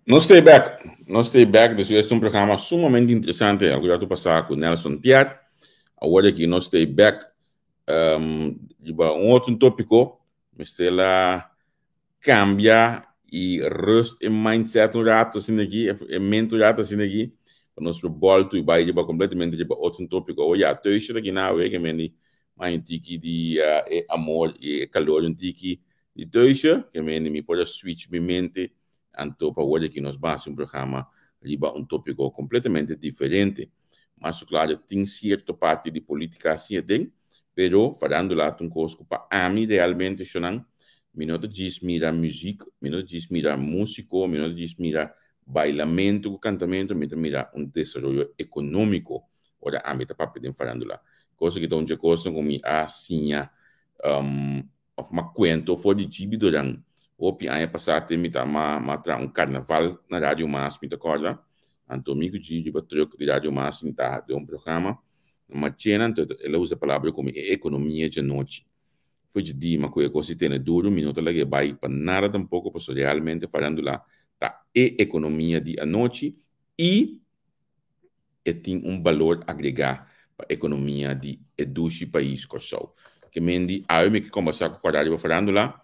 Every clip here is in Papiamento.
Nos ta bek, nos ta bek, dus es un programa sumamente interesante, algu rato pasá ku Nelson Piet. Awor aki nos ta bek riba un otro tópiko, mester la kambia i rust e mindset un rato asina aki, e mente un rato asina aki, pa nos por bòltu i bai riba kompletamente riba otro tópiko. Awor ya, Teusje ta kina awe, ke men di mai un tiki di e amor i e kalor un tiki di Teusje, ke men di mi por a switch mi mente Anto pa worde ki nos basa un programa riba un topico completamente diferente. Mas su claro tin cierto parti di politica asi aden, pero farandula ta un cos cu pa ami realmente shonan, mi no ta djis mira muziek, mi no ta djis mira musico, mi no ta djis mira bailamento cu cantamento, mi ta mira un desaroyo economico ora ami ta papia den farandula. Cosa ki ta un dje cosnan cu mi a siña Of m'a cuento for di djibi doran hopi aña pasa te mi ta m'a m'a traha un carnaval na Radio Mas mi ta corda. Anto mi cu dji riba truck di Radio Mas sinta den un programa. M'a cena anto el a usa palabra como e economia djanochi. Foi dje di m'a coge cos di tene duro mi no ta laga e bay pa nada tampoco pasobra realmente farandula ta e economia di anochi y e tin un balor agregá pa ekonomia di e dushi pais Kòrsou. Ke men di awe mi ke kombersá ku Kòrá riba farándula,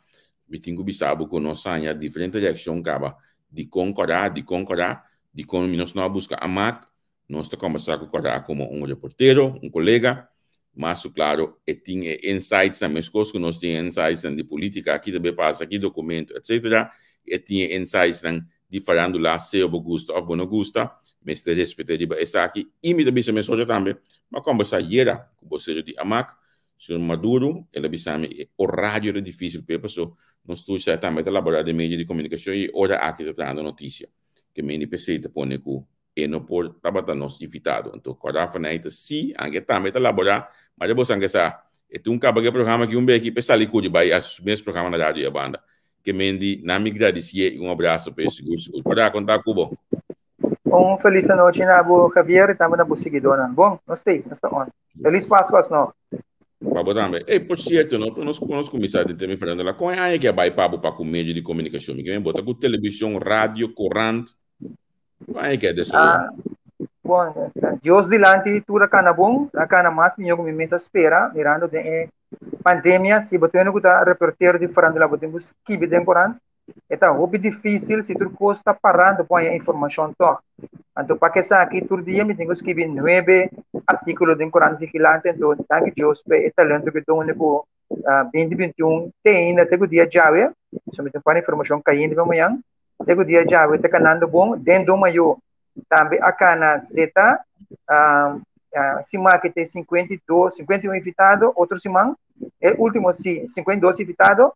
mi tin ku bisa bo ku nos haña diferente reakshon kaba dikon Kòrá, dikon Kòrá, dikon mi nos no a buska Amak. Nos ta kombersá ku Kòrá komo un reportero, un kolega, mas su klaro e tin e insightsnan meskos ku nos tin e insightsnan di polítika, ki ta bay pasa, ki dokumento, etcetera, e tin e insightsnan di farándula, sea bo gusta òf bo no gusta, mester respet'é riba esaki i mi ta bisa mes ocho tambe, m'a kòmbersá ayera ku bosero di Amak, señor Maduro, el a bisa mi e orario ta difísil p'e paso nos tur sa tambe ta laborá den medio di komunikashon i e ora aki ta trahando notisia, ke mende p'esei ta pone ku e no por tabata nos invitado. Anto kòrda Fanny ta sí, anke tambe ta laborá, ma dja boso anke sa e tin un kaba ku e programa aki un beki p'e sali kuri bai hasi su mes programa na radio e banda. Ke mendi nan mi gradisié i un abraso p'e sigur sigur. Kòrda konta ku bo. Un felis anochi na bo Javier i tambe na bo siguidónan. Bon, nos t'ei, nos ta on. Felis Paskuas no. Pa bo tambe. Ey, por cierto, no, nos, nos cuminsa den tema farándula. Con e aña ke a bai pa bo pa cu medio di comunicacion? Mi ke men bo ta cu television, radio, corant. Con aña ke a desaroya? Ah, bon, Dios dilanti tur a cana bon, a cana mas mihó cu mi mes a spera, mirando den e pandemia, si bo tin ku ta reportero di farándula, bo tin ku skibi den corant. E ta hopi difícil si tur kos ta parando por haña informashon tòg. Anto pa esaki tur dia mi tin ku skibi nuebe artíkulo den Korant Vigilante, anto danki Dios pa e talento ku e done ku 2021 te ainda te ku dia djawe, so mi tin un par informashon kayente pa mañan, te ku dia djawe ta kanando bon den Don Mayo. Tambe a kana zeta siman aki tin 52, 51 invitado, otro siman, e último si, 52 invitado.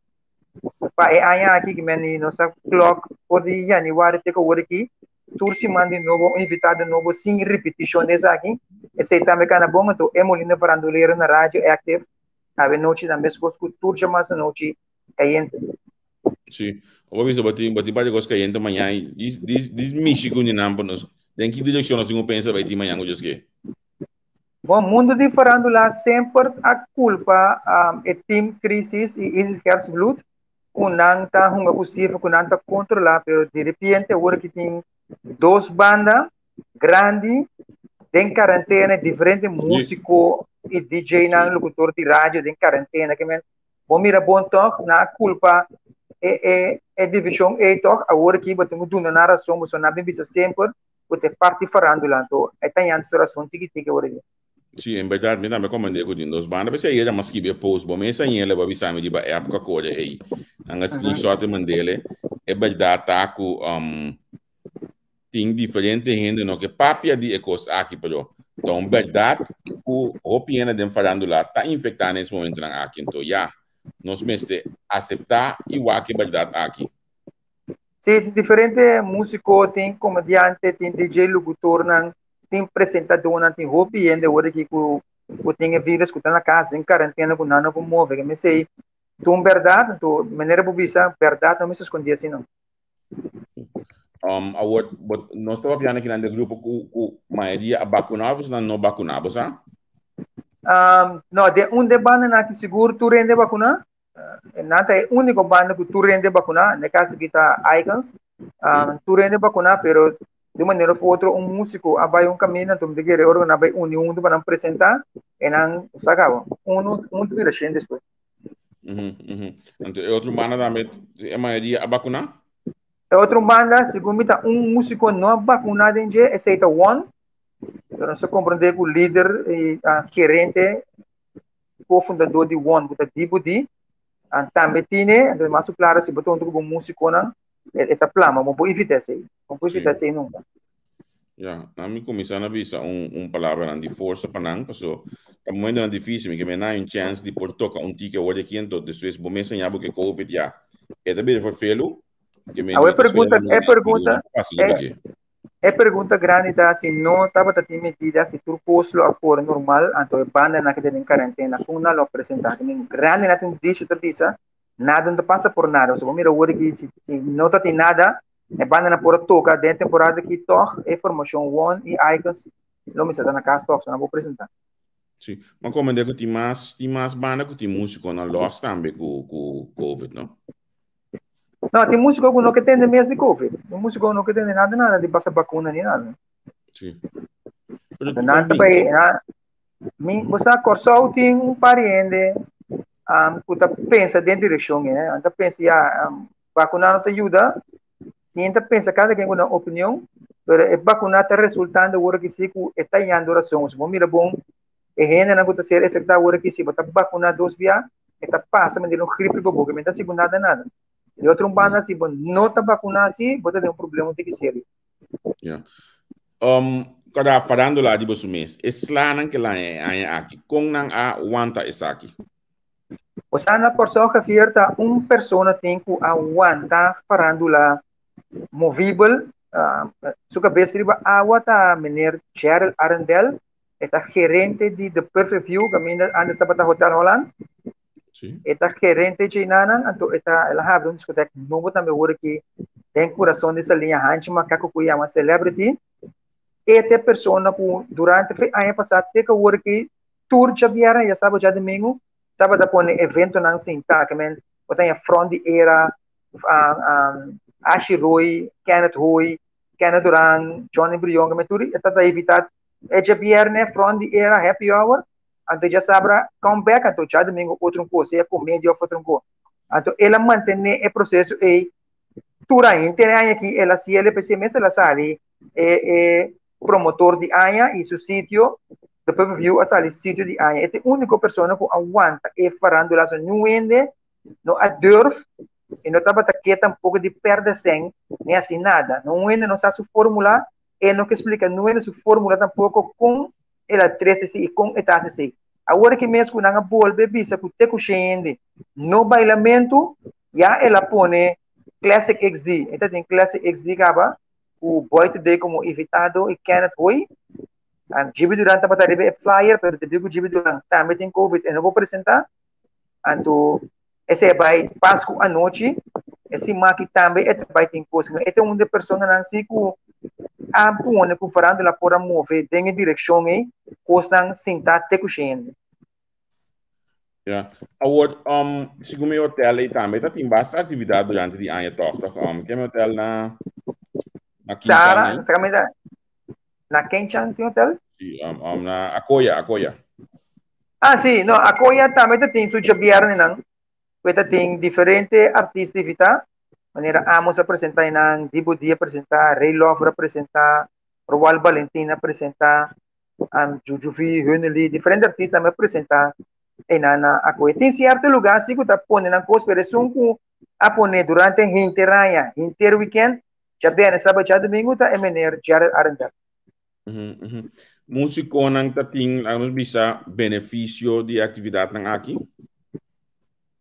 Pa e aña aki ki men nos a klok for di januari te ku awor aki, tur siman di nobo un invitado nobo sin ripitishon di esaki. Esei tambe kana bon, anto e Molina Farandulero na Radio Active awe nochi ta meskos ku tur djamas anochi kayente. Sí, bo bisa bo tin bo tin par di kos kayente mañan i dis dis dis mishi ku ninan pa nos. Den ki direkshon nos tin ku pensa bai tin mañan ku Dios ke? Bon, mundo di farandula semper a culpa um, e team Crisis y Isis Herzblut cu nan ta hunga cu cifra, cu nan ta controla, pero di repente awor ki tin dos banda grandi den quarentena, diferente músico y DJ nan, locutor di radio den quarentena, que men, bo mira bon toch, na culpa e, e, e division e toch, awor ki bo tin cu duna nan razon, bo so nan bin bisa semper, ku ta e parti farándula anto e ta yanta su rason tiki tiki ora di. Sí, en berdad mi tambe komprendé ku tin dos banda. P'esei ayera mi a skibi e post, bo mes a yele bo a bisa mi riba app ku a kore ei. Nan a screenshot e mandele. E berdad ta ku um, tin diferente hende no ke papia di e kos aki, pero ta un berdad ku hopi hende den farándula ta infektá na es momentonan aki. Anto ya, nos mester aseptá i wak e berdad aki. Sí, tin diferente músiko, tin komediante, tin DJ locutornan, tin presentadornan, tin hopi hende awor aki ku ku tin e virus ku ta na kas den karentena ku nan no por move. Ke mesei ta un bèrdat, anto manera bo bisa bèrdat no mester skondí asina. Awor, bo, nos ta papiando akinan den grupo ku ku mayoria a bakuná òf esnan no bakuná, bo sa? No, den un de bandanan aki sigur tur hende bakuná. Nan ta e úniko banda ku tur hende bakuná, na e kaso aki ta Icons. Tur hende bakuná, pero di un manera of otro un músiko a bai un kaminda, anto mi ta kere ora ku nan a bai uni huntu pa nan presentá, e nan sa kaba. Unu un ta bira shen despues. Anto e otro banda tambe, e mayoria a bakuná? E otro banda, segun mi ta un músiko no a bakuná den dje, esei ta One. Pero nos ta komprendé ku lider i gerente co-fundador di One, ku ta Dibu Di, tambe tine, entonces mas claro si bo ta hunto ku bo músikonan, e ta plama, bo por evita esei, bo por evita esei nunca. Ja, na mi kuminsá na bisa un palabranan di forsa pa nan, paso ta momentonan difícil, mi ke men nan un chance di por toka un tiki awor di aki, enton despues bo mes haña bo ke COVID ya e ta bira verfelu, ke men Awe pregunta, e pregunta, e, E pregunta grandi ta si no tabata tin medida si tur kos lo a kore normal anto e bandanan ke ta den karentena kon nan lo a presenta. Tin grandi nan tin un dicho ta bisa nada no ta pasa por nada. Pasobra bo mira awor aki si no ta tin nada e bandanan por a toka den temporada aki tog e formashon One i Icons lo mester ta na kas tog so nan por presenta. Si, ma komende ku tin mas tin mas banda ku tin musikonan los tambe ku covid no? No, tin músico ku no ke tende mes di COVID. Tin músico no ke tende nada nada di pasa bakuna ni nada. Sí. Pero nan ta bai, na, mi, bo sa Kòrsou tin un par di hende um, ku ta pensa den direkshon eh. Nan ta pensa ya, um, bakuna no ta yuda. Tin ta pensa kada ken ku nan opinion, pero e bakuna ta resultando awor ki si ku e ta yando rason. Si bo mira bon, E hendenan ku ta ser efektá ora ki si bo ta bakuná dos bia, e ta pasa manera un gripe pa bo, ke men ta hasi bo nada nada. Di otro un banda, si bo no ta bakuná si, bo ta den un problema un tiki serio. Ja. Kada farándula di bo su mes, e slanan ke laña e aña aki, kon nan a wanta esaki? Osea na Kòrsou Javier ta un persona tin ku a wanta farándula movibel, su kabes riba awa ta meneer Gerald Arrindell, E ta gerente di The Perfect View, kaminda antes tabata Hotel Holland. Sí. E ta gerente dje nanan, anto e ta, el a habri un diskotek nobo tambe awor aki den kurason di Saliña Hanchi Makaku ku yama Celebrity. E ta e persona ku durante fe aña pasá te ku awor aki tur djabièrnè, djasábado, djadumingu tabata pone eventonan sintá, ke men bo ta haña Front di Era, Ashy Roy, Kenneth Hooi, Kenneth Duran, Johnny Brion, ke men tur e ta ta evitá E djabierne front di era happy hour, anto djasabra come back, anto djadumingo otro un cos, sea comedia of otro un cos. Anto el a mantene e proceso ei tur aña. Henter e aña aki el a haci el p'esei mes el a sali e e promotor di aña y su sitio The Perfect View a sali sitio di aña. E ta e unico persona cu a wanta e farandula so niun hende no a durf y no tabata ke tampoco di perde cen ni haci nada. Niun hende no sa su formula E no ke splika nueno su formula tampoco kon el a trese esei i kon e ta hasi esei. Awor aki mes ku nan a bolbe bisa ku te ku shende no bailamentu, ya el a pone Classic XD. E ta tin Classic XD kaba ku Boy Today komo invitado i Kenneth Hooi. Gibi Duran tabata riba e flyer pero debí ku Gibi Duran tambe tin covid e no por presentá. Anto esei a bai Pasku anochi, e siman aki tambe e ta bai tin kos. E ta un di e personanan si ku a pone ku farándula por a move den e direkshon ei, kosnan sintá te ku shende. Ja. Awor, segun mi hotel ei tambe ta tin basta aktividat durante di aña tòg, tòg? Ke mi hotel na na Kinchan ei? Na Kinchan tin hotel? Si, na Akoya, Akoya. Ah, sí, no, Akoya tambe ta tin su djabièrnenan, ku e ta tin diferente artista invitá, manera Amos a presentá einan, Dibo Di a presentá, Ray Lover a presentá, Roald Balentin a presentá, Juju V, Hunnely, diferente artista tambe a presentá einan na Akoya. Tin sierto lugá sí ku ta pone nan kos, pero esun ku a pone durante henter aña, henter wikènt, djabièrnè, sábado, djadumingu ta e meneer Gerald Arendel. Músikonan ta tin, laga nos bisa, benefisio di e aktividatnan aki?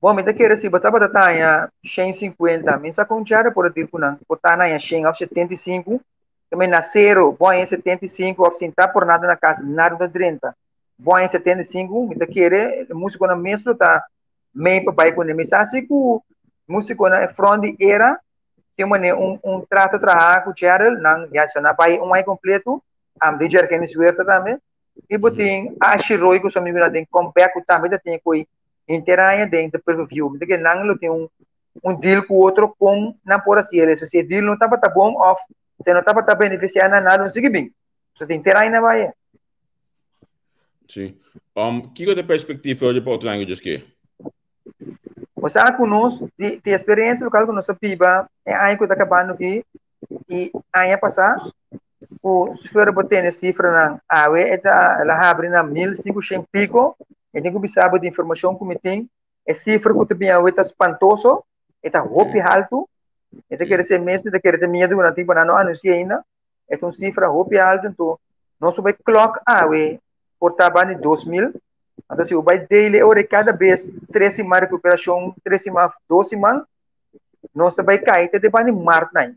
Bon, mi ta kere si bo tabata ta haña 150, mi sa kon Jerry por a dir ku nan por ta haña 100 òf 75, ta mi na sero, bo haña 75 òf sin ta por nada na kas, nada no drenta. Bo haña 75, mi ta kere e músikonan mes lo ta mei pa bai kuné. Mi sa si ku músikonan e front di era tin manera un un trato traha ku Cheryl, nan ya sa na bai un aña kompleto, am di Jerkeny Huerta tambe, i bo tin Ashy Roy ku su amigunan den comeback ku tambe ta tin koi. Henter aña den ta pay-per-view. Mi ta kere nan lo tin un un deal ku otro kon nan por hasi el eso. Si e deal no tabata bon of si no tabata benefisiá nan nada, no sigui bin. So tin henter aña nan bai. Sí. Kiko ta e perspektiva di pa otro aña ku Dios ke? Bo sa ku nos di di eksperensia lokal ku nos a biba e aña ku ta kabando aki i aña pasá ku si bo tene sifranan awe e ta el a habri na 1500 piko. Mi tin ku bisa bo di informashon ku mi tin e sifra ku ta bin awe ta spantoso, e ta hopi haltu. Mi ta kere si e mes mi ta kere ta miedu ku nan tin pa nan no anunsia ainda. E ta un sifra hopi haltu enton nos por bai klòk awe por ta banda di 2000. Anto si bo bai daily ora kada bes tres siman rekuperashon, tres siman dos siman, nos ta bai kai te banda di mart nai.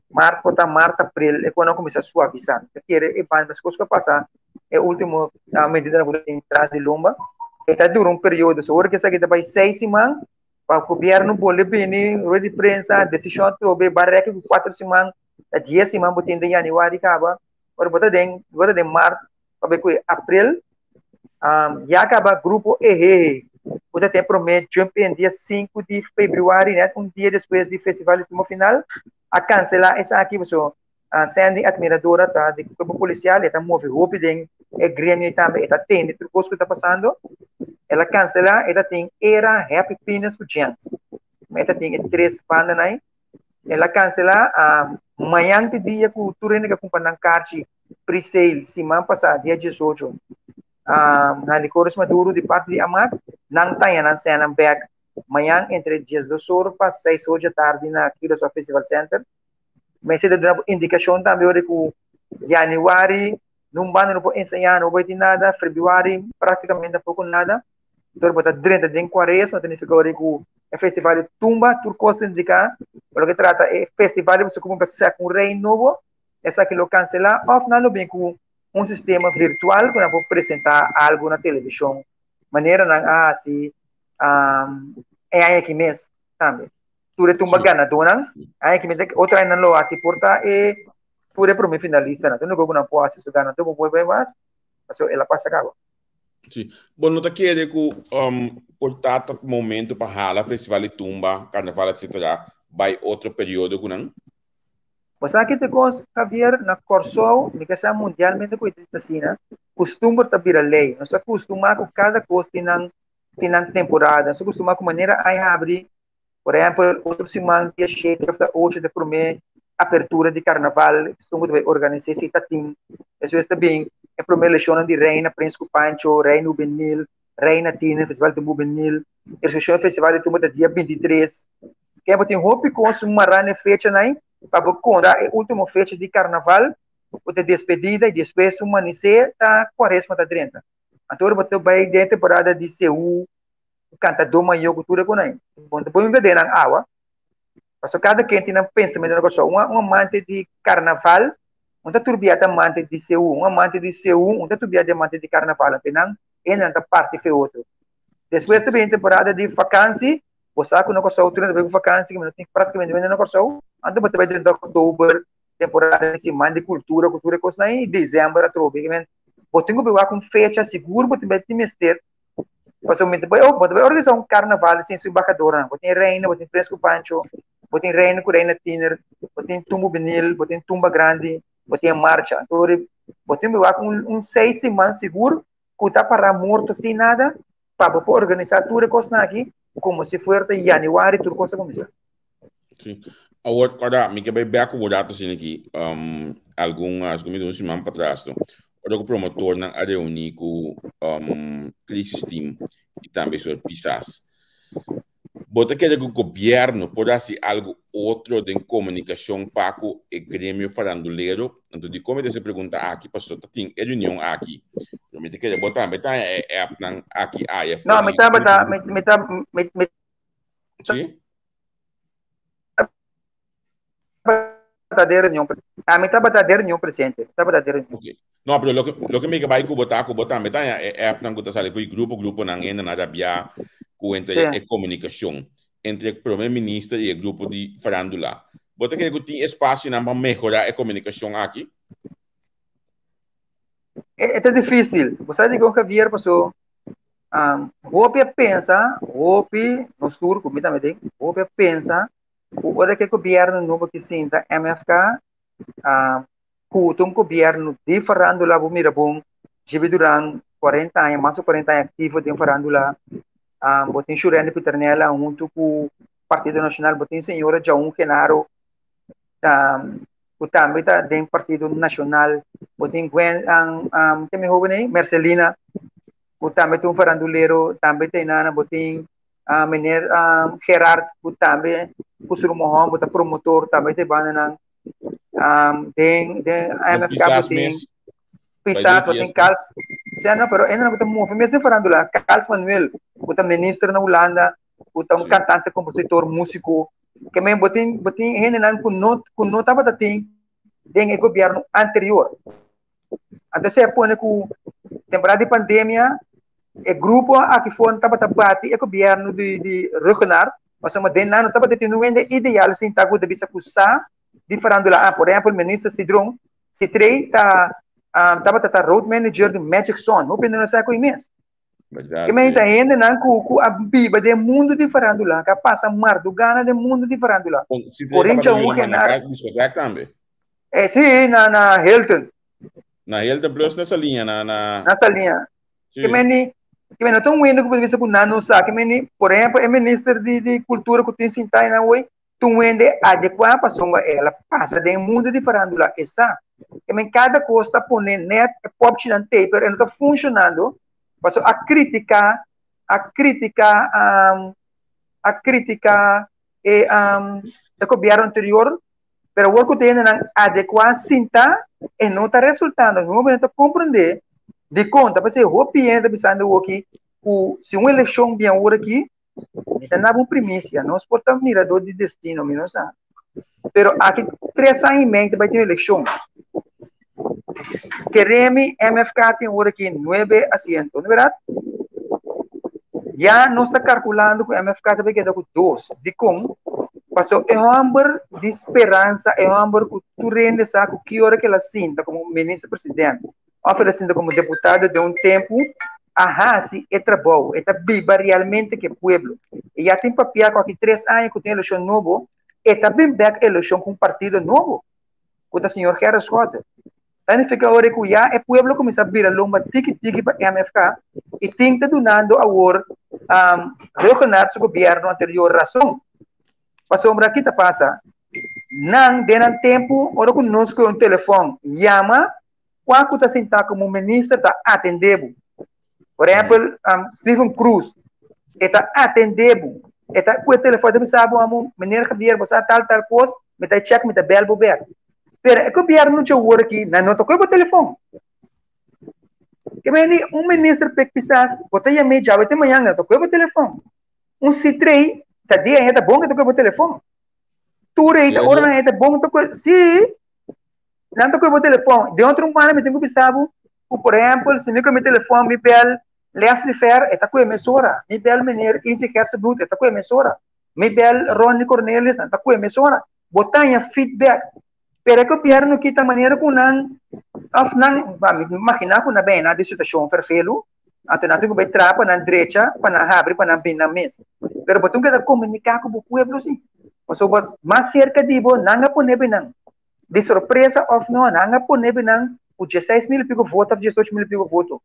Mart por ta mart april e kono kuminsá suavisá. Ta kere e banda meskos ku a pasa e último medidanan ku tin tras di lomba e ta dura un periodo. So ora ku esaki ta bai seis siman pa gobièrnu bolbe bini rueda di prensa desishon atrobe bai rèki ku kuater siman ta dies siman bo tin den yanüari kaba ora bo ta den bo ta den mart pabia ku april ya kaba grupo ehehe ku ta tin e promé jump in dia sinku di febrüari nèt un dia despues di festival di tumba final a kanselá esaki pasobra Sandy admiradora ta di cuerpo policial, e ta move hopi den e gremio y tambe e ta tende tur cos cu ta pasando. El a cancela, e ta tin Era, Happy Penis cu Gents. E ta tin e tres bandanan ahí. El a cancela, mañan te dia cu tur hende ke cumpra nan karchi pre-sale siman pasa, dia 18, na Licores Maduro di parti di Amak, nan taña nan senan bek mañan entre 12 or pa 6 or dje tardi na Curaçao Festival Center. Mester ta duna bo indikashon tambe ora ku yanüari nun banda no por enseñá, no por tin nada, febrüari práktikamente tampoko nada. Pero bo ta drenta den kuaresma, ta nifiká ora ku e festival di tumba, tur kos ta indiká, pa loke trata e festival di boso kumpra sèk un rei nobo, esaki lo kanselá òf nan lo bin ku un sistema virtual ku nan por presentá algu na televishon, manera nan a hasi e aña aki mes tambe. Tur e tumba ganadónan, aña ki mester otro aña nan lo hasi por ta e tur e promé finalistanan. Tur ku nan por hasi su ganadó bo por bai mas, pasobra el a pasa kaba. Sí. Bo no ta kere ku um, por ta ta momento pa hala festival di tumba, karnaval, etcetera, bai otro periodo ku nan? Bo sa ki te kos, Javier, na Kòrsou, mi ke sa mundialmente ku e ta asina, kustumber ta bira lei. Nos a kustumá ku kada kos tin nan tin nan temporada. Nos a kustumá ku manera aña habri Por ehempel, otro siman dia 7 of 8 ta prome apertura di carnaval, esun cu ta bay organisa esey ta tin. Despues ta bin e prome eleccionnan di Reina Prins cu Pancho, Reina Juvenil, Reina Tiner, Festival di Tumba Juvenil. E recepcion di Festival di Tumba ta dia 23. Kende bo tin hopi cos mara na e fechanan ey pa bo conta e ultimo fecha di carnaval cu ta despedida y despues un manisé ta cuaresma ta drenta. Anto ora bo ta bay den temporada di Seú, kantadó mayó ku tur e konai. Bon, ta pone un bebé nan awa. Paso kada ken tin nan pensamentu na kòrsou. Un un amante di karnaval, un ta turbiá ta amante di seú. Un amante di seú, un ta turbiá di amante di karnaval. Anto nan hendenan ta parti fe otro. Despues ta bini temporada di fakansi. Bo sa ku na Kòrsou tur hende ta bai ku fakansi, ku no tin práktikamente hende na Kòrsou. Anto bo ta bai drenta òktober, temporada di siman di kultura ku tur e kosnan ei, desèmber atrobe. Bo tin ku bai wak un fecha sigur bo tin bai tin mester. Pasobra mi ta bai, bo ta bai organisa un karnaval sin su embahadornan. Bo tin reina, bo tin Prins ku Pancho, bo tin reina ku reina tiner, bo tin tumbo benil, bo tin tumba grandi, bo tin e marcha. Anto bo tin bai wak un, un seis siman sigur ku ta para morto sin nada pa bo por organisa tur e kosnan aki komo si fuera ta yanüari tur kos a kuminsá. Sí. Awor, kòrda, mi ke bai bèk ku bo dato asina aki, um, algun, as ku mi un siman patras, no. Ora ku promotornan a reuní ku um, crisis team i tambe soort Pisas. Bo ta kere ku gobièrnu por hasi algu otro den komunikashon pa ku e gremio farandulero? Anto dikon mi ta hasi e pregunta aki? Pasobra ta tin e reunion aki. Pero mi ta kere bo tambe ta haña e appnan aki aya for No, mi di tabata, mi, mi ta, mi, mi Sí? Tabata den reunion. Ami tabata den reunion presente. Tabata den reunion. Okay. No, pero loke, loke mi ke bai ku bo ta ku bo tambe ta e appnan ku ta sali for grupo gruponan hende na rabia ku entre Sí. e komunikashon entre prome minister i e grupo di farandula. Bo ta kere ku tin espasionan pa mehorá e komunikashon aki? E, e ta difícil. Bo sa dikon Javier pasó. Hopi a pensa, hopi, nos tur, ku mi tambe den, hopi a pensa ku ora ku e gobièrnu nobo ki sinta MFK, ku ta un gobièrnu di farándula, bo mira bon, Gibi Duran 40 aña, mas ku 40 aña aktivo den farándula, bo tin Shurende Pieternella huntu ku Partido Nashonal, bo tin señora Jaun Genaro, ku tambe ta den Partido Nashonal, bo tin Gwen, ken mi hoben ei? Mercelina, ku tambe ta un farandulero, tambe ta einana, bo tin meneer Gerard, ku tambe ku su ruman hòmber ta promotor, tambe ta e bandanan. Den den MFK bo tin Pisas, bo tin Carls, sea no, pero e nan ku ta move mes den farandula, Carls Manuel, ku ta minister na Hulanda, ku ta un kantante, kompositor, músiko, Ke men bo tin bo tin hendenan ku no ku no tabata tin den e gobierno anterior. Anto esei a pone ku temporada di pandemia e grupo aki for tabata bati e gobierno di di Ruggenaar pasobra den nan no tabata tin un hende ideal sinta ku ta bisa ku sa di farandula. Ah, por ehempel minister Cidron Citrey ta tabata ta road manager di Magic Son. Hopi hende no sa ku e mes. Verdad, Ke men sí. ta hendenan ku ku a biba den mundu di farandula, ku a pasa mardugana den mundu di farandula. Con, si te Corin tabata Chaun yuda Genar, manejar discoteca tambe. eh, sí, na na Hilton, Na Hilton Plus na Saliña, na, na, na Saliña. Ke sí. men ni, ke men no ta un hende ku por bisa ku nan no sa. Ke men ni, por ehempel, e minister di di kultura ku tin sintá einan hoy, ta un hende adekuá pasobra el a pasa den mundu di farandula, e sa. Ke men kada kos ta pone net e popchinan tei, pero e no ta funshonando pasobra a kritiká, a kritiká, a kritiká e e gobièrnu anterior, pero awor ku ta hendenan adekuá sintá, e no ta resultando. No ta komprendé dikon ta pasei hopi hende ta bisando awoki ku si un elekshon bien awor aki, Mi ta naba un primisia, nos por ta mirador di destino, mi no sa. Pero aki 3 aña y medio ta bai tin eleccion. Keremi MFK tin ora aki 9 asiento, no verdad? Ya nos ta calculando ku MFK ta bai keda ku 2. Dikon? Paso e homber di speransa, e homber ku tur hende sa ku ki ora ke la sinta komo minister presidente, òf el a sinta komo deputado den un tempu, a hasi e trabou, e ta biba realmente ku e pueblo. E ya tin papia ku aki 3 aña ku tin elekshon nobo, e ta bin bèk elekshon ku un partido nobo, ku ta señor Gerrit Schotte. Ta nifiká ora ku ya e pueblo kuminsá bira lomba tiki tiki pa MFK i tin ta dunando awor Rhuggenaath su gobièrnu anterior rason. Pasobra ki ta pasa? Nan den nan tempu ora ku nos kohe un telefòn yama, kua ku ta sintá komo minister ta atendé bo. Por ehèmpel, Steven Cruz, e ta atendé bo. E ta ku e telefòn e ta bisa bo, amo, meneer Javier, bo sa tal tal kos, mi ta chèk, mi ta bèl bo bèk. Pero e gobièrnu djawor aki, nan no ta kohe bo telefòn. Ke mende un minister pek pisas, bo ta yam'é djawe te mañan, nan no ta kohe bo telefòn. Un C3 ta dia e ta bon ke ta kohe bo telefòn. Tur ei ta ora nan e ta bon ta kohe, sí, nan ta kohe bo telefòn. Den otro banda mi tin ku bisa bo ku por ehèmpel si mi kohe mi telefòn mi bèl Leslie Fer e ta kohe mesora, mi bèl meneer Izzy Gersenbloed e ta kohe mesora, mi bèl Ronnie Cornelius nan ta kohe mesora. Bo ta haña feedback. Pero e gobièrnu kita manera ku nan òf nan, mi imaginá ku nan bèna den situashon fèrfelu, anto nan tin ku bai traha pa nan drecha, pa nan habri, pa nan bin nan mes. Pero bo tin ku keda komuniká ku bo pueblo si. Pasobra mas serka di bo, nan a pone binan. Di sorpresa òf no, nan a pone binan ku dieseis mil i piko voto òf diesocho mil i piko voto.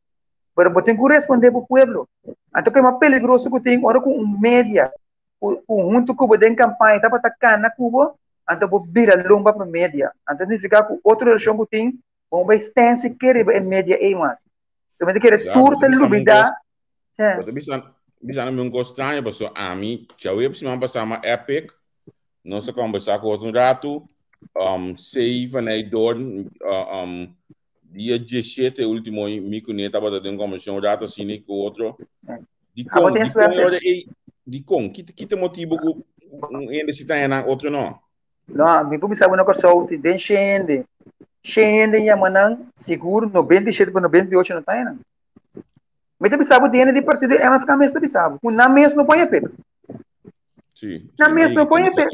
Pero bo tin ku respondé bo pueblo. Anto ke mas peligroso ku tin ora ku un media ku huntu ku bo den kampaña tabata kana ku bo, anto bo bira lomba pa media. Anto signifiká ku otro relashon ku tin, bo no bai stensi ke riba e media ei mas. Bo ta kere tur ta lubidá. Bo ta bisa bisa mi un kos straño pasobra ami djawe siman pasá ma Epic nos a kombersá ku otro un ratu sei van Eydoorn dia 17 último mi kuné tabata den un kombersashon un ratu asina ku otro. Dikon dikon e ora ei dikon ki ki ta motibu ku un hende si ta haña nan otro no? No, mi por bisa bo na Kòrsou si den shen hende, shen hende yama nan, sigur 97 pa 98 no ta haña nan. Mi ta bisa bo di hende di partido MFK mes ta bisa bo, ku nan mes no por haña pek. Sí, Nan sí, mes no por haña pek.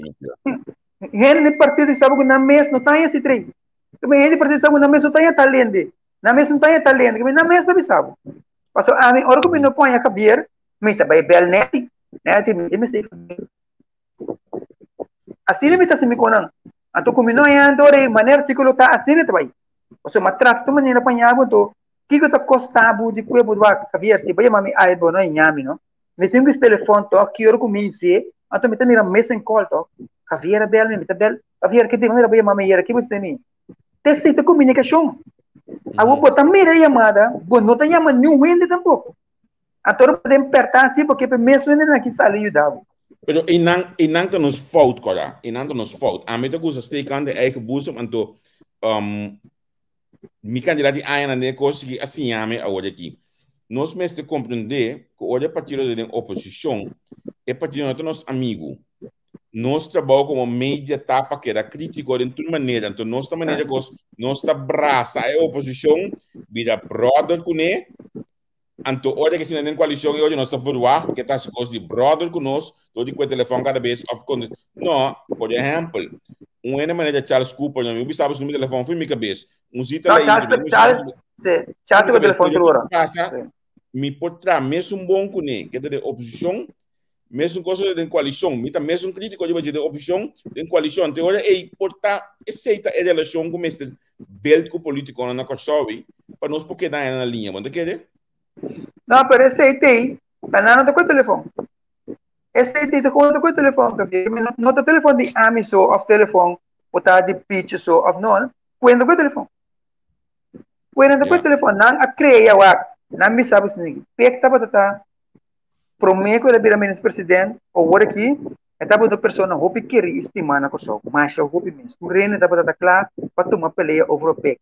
Hende di partido bisa bo ku nan mes no ta haña si trei. Hende di partido bisa bo ku nan mes no ta haña tal hende. Nan mes no ta haña tal hende. Nan mes ta bisa bo. Paso ami ora ku mi no poña Javier, mi ta bai bel Neti. Neti, mi mester Javier. Asina mi ta hasi mi konan. Anto ku mi no haña anto ora manera artíkulo ta asina ta bai. Pasobra mi a trata tur manera pa haña bo anto kiko ta kosta bo di kue bo wak Javier si bo yama mi ai bo no haña mi no. Mi tin ku telefòn tòg ki ora ku mi hise anto mi ta mira missing call tòg. Javier a bel mi, mi ta bel Javier ki di manera bo yama mi ayera ki bo hise mi? Ta esei ta komunikashon. Awor bo ta mira e yamada bo no ta yama niun hende tampoko. Anto ora bo den perta asi bo ke pa e mes hendenan ki sali yuda bo. Pero einan, einan ta nos fout, Cora. Einan ta nos fout. Ami ta gusta steek aan de eigen boezem, anto um, mi kandidat di añanan den e kos aki a siña mi awor aki. Nos mester komprendé ku ora e partido ta den oposishon, e partido no ta nos amigu. Nos trabou komo media ta pa keda krítiko den tur manera. Anto nos ta manera kos, nos ta brasa e oposishon, bira bròder kuné, Anto ora ke sina den koalishon e oye nos ta verwacht ke ta hasi kos di brother ku nos dor di kue telefòn kada bes òf kon no por ehèmpel un hende manera Charles Cooper no mi bisa bo su numero di telefòn for mi kabes un sita No, Charles, Charles, sí, Charles ku telefòn tur ora. Pasa mi por traha mesun bon kuné ke ta den oposishon mesun kos den koalishon mi ta mesun kritiko riba dje den oposishon den koalishon te ora ei por ta esei ta e relashon ku mester build ku politikonan na Kòrsou pa nos por keda na liña. Bo ta kere? No, pero esei tei, pa nan no ta ku e telefòn. Esei tei ta kon ta ku e telefòn, no ta telefòn di ami so òf telefòn ku ta di Pichi so òf no, kuenta ku e telefòn. Kuenta ku e telefòn. Nan a krea wak, nan bisa bo esaki, Pek tabata ta promé ku el a bira minister president, awor aki e tabata un persona hopi kerí i stimá na Kòrsou, masha hopi mes. Tur hende tabata ta kla pa tuma pelea over Pek.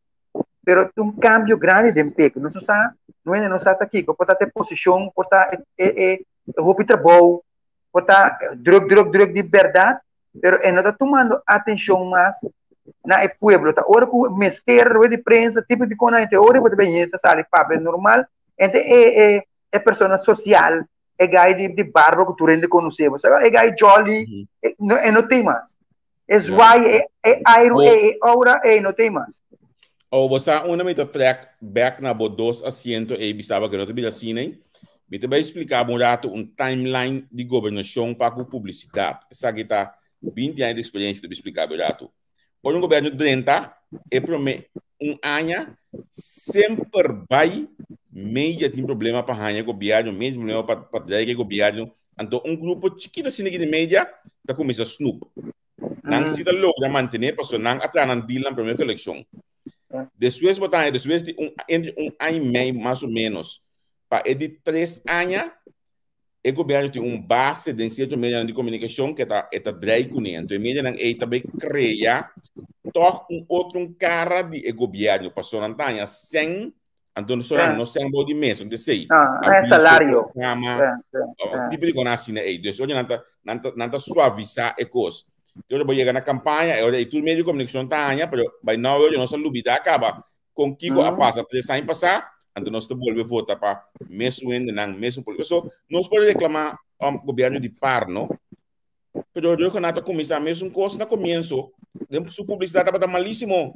Pero tin un kambio grandi den Pek. Nos no sa, no hende no sa ta kiko, por ta e posishon, por ta e hopi trabou, por ta drùk drùk drùk di bèrdat, pero e no ta tumando atenshon mas na e pueblo. Ta ora ku mester rueda di prensa, tipo di kosnan, te ora bo ta bin hende ta sali papia normal, ente e e persona social, e gai di, di barba ku tur hende konosé. Bo sabe, e gai jolly, mm -hmm. e, no, e no tem mas. E zwaai, e, e airu, e, e aura, e no tem mas. Oh, bo sa una mi ta trek back na bo dos asiento e bisaba que no te bira asina. Mi te bai explicar un rato un timeline di gobernación pa ku publicidad. Esaki ta 20 años de experiencia te explicar un rato. Ora un gobierno drenta, e prome un aña, semper bai media tin problema pa haña gobierno, media tin problema pa, pa dreig e gobierno. Anto un grupo chiquito asina di media ta cuminsa snoep. Nan si ta logra mantene paso nan a traha nan deal nan prome eleccion. Despues bo ta haña, despues di un, entre un aña y mei mas o menos, pa e di tres aña, e gobierno tin un base den cierto medianan di comunicacion que ta e ta drei kuné. Anto e medianan ei ta bay crea toch un otro un cara di e gobierno. Pasobra nan ta haña sen, anto no soran no sen bou di mesa, no te sei. Ah, é salario. Programa, tipo di kona asina ei. Dus oye nan ta nan ta nan ta suavisa e kos. Ora bo yega na campaña, e ora ei tur medio di comunicacion ta haña, pero by now oye nos a lubida caba Kon kiko a pasa 3 aña pasá, anto nos ta bolbe vota pa mesun hendenan, mesun político. So, nos por reclamá gobierno di par, no? Pero Rodrigo Nato a kuminsá mesun kos na komienso, den su publisidat tabata malísimo.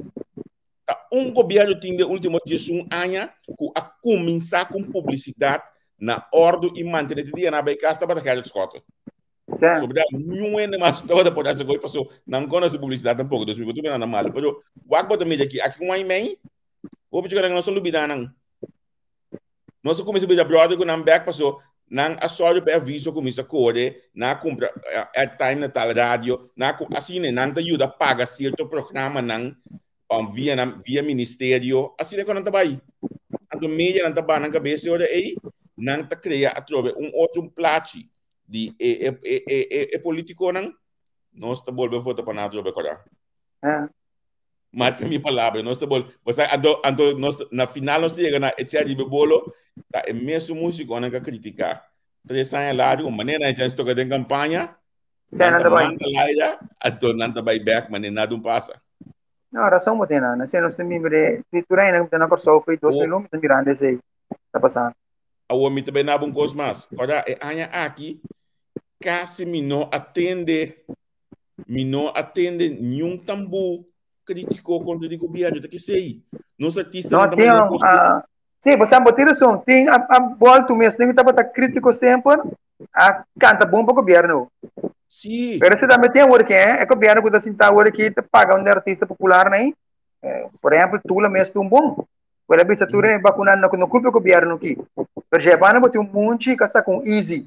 Ta un gobierno tin den último 11 aña ku a kuminsá ku publisidat na òrdu i mantené te dia nan a bai kas tabata Gerrit Schotte. Ja. So, beda, niun hende mas tabata por hasi kos paso nan konosi publisidat tampoco, dus mi por tuma nada malo. Pero wak bo ta mira aki, aki un aña y mei, hopi chico nan no sa lubida nan. Nos a kuminsa bira brother ku nan bek paso nan a sòru pa e aviso kuminsa kore, nan a kumpra airtime na tal radio, nan a asina nan ta yuda paga sierto programanan via nan via ministerio, asina ku nan ta bai. Anto media nan ta baha nan kabes e ora ei, nan ta krea atrobe un otro un plachi di e e e e e, e politiconan, nos ta bolbe vota pa nan atrobe kora. Ah. Marca mi palabra, nos ta bolbe. O sea, anto, anto nos, na final nos llega na e cherry bolo, ta e mesun musiconan ka critica. 3 aña largo, manera na chance toca den campaña, Nan nan ta ta bai. manda laira, anto nan ta bai back, manera nada un pasa. No, razón bo tin, Ana. Si nos ta mira, si tur aña na Kòrsou foi 2001, mi ta mirando esei ta pasando. Awor mi ta bai naba un kos mas. Ora e aña aki kasi mi no a tende, mi no a tende niun tambú kritiko kontra di gobièrnu. Ta kesei. Nos No artistanan ta tin, manda kos ku ah, Sí, bo sa, bo tin rason. Tin a, a boltu mes, tin tabata crítico semper, a canta bon pa gobierno. Sí. Pero si tambe tin awor ki, eh, e gobierno ku ta sinta awor ki ta paga un artista popular nai. Eh, por ejemplo, Tula mes un bon. Wel a bisa tur e vacuna no, no culpa gobierno ki. Pero je bana bo tin un munchi ka sa con easy.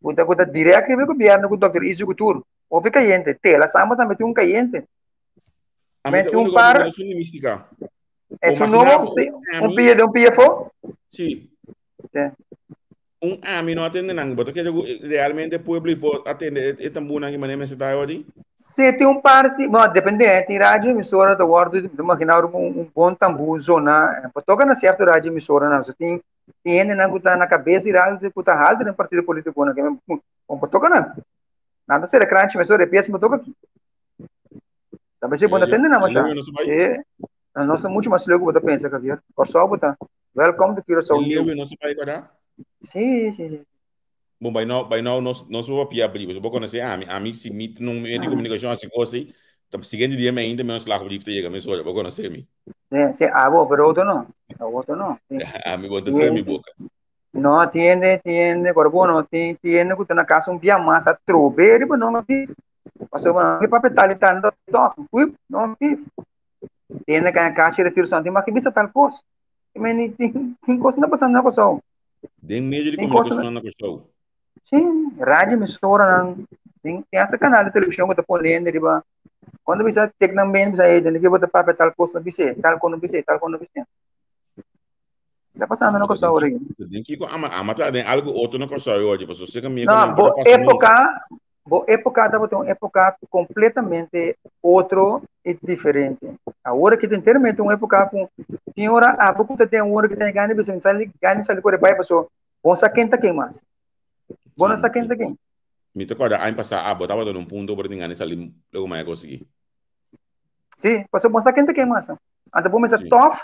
Ku ta ku ta direct riba gobierno ku Dr. Easy ku tur. Hopi cayente. Tela samba tambe tin un cayente. A mi Mete ta un único par. ku no mística. Es un nuevo, un pie de un pie fo. Sí. Sí. Un ami no atende nan, bo ta kere ku realmente pueblo i for atende e tambunan ki manera mester ta odi? Sí, tin un par sí, bueno, depende, eh, tin radio emisora ta wordo, te imagina un bon tambú zona, eh, toca na cierto radio emisora nan, so tin tin hende nan ku ta na cabeza di radio ku ta halto den partido politico nan, ke bon toca nan. Nan ta sera kranchi mesora, e pieza toca aki. Ta bese bon atende nan masha. Eh, nos ta mucho mas leu ku bo ta pensa, Javier. Kòrsou bo ta. Welcome to Curaçao New. Leu nos bai para? Sí, sí, sí. Bon, by now, by now nos nos bo papia abri, bo conoce ami, ami si mi no medio de comunicación así cosa, ta siguiente dia me ainda me ontslagbrief te llega, me sorry, bo conoce mi. Sí, sí, abo, pero otro no. Otro no. Sí. Ami bo te sí. mi boca. No, tiende, tiende, pero bueno, tiende que na casa un dia más a trobe, riba no, Pasobra no papia tal i tal, no ta tòg. No aktif. Hende ka kashi retiro santi, ma ki bisa tal kos. I men, tin, tin kos na pasando na Kòrsou. Den medio di komunikashon na Kòrsou. Sí, radio emisoranan, tin, tin hasta kanal di televishon ku ta pone hende riba. Kuando bisa tek nan ben, bisa, hey, den ki bo ta papia tal kos no bis'é, tal kos no bis'é, tal kos no bis'é. Ta pasando na Kòrsou ora. Den kiko ama, ama ta den algo otro na Kòrsou oye, pasobra seka mi No, bo époka, Bo époka tabata un époka kompletamente otro i diferente. Awor aki ta enteramente un époka ku tin ora abo ku ta den ora ku ta gana bisa mi sali gana sali kore bai paso bo no sa ken ta ken mas. Bo no sa ken ta ken. Mi ta kòrda aña pasá abo tabata na un punto bo ta tin gana sali loke maya konsiguí. Sí, paso bo no sa ken ta ken mas. Anto bo mester tòf,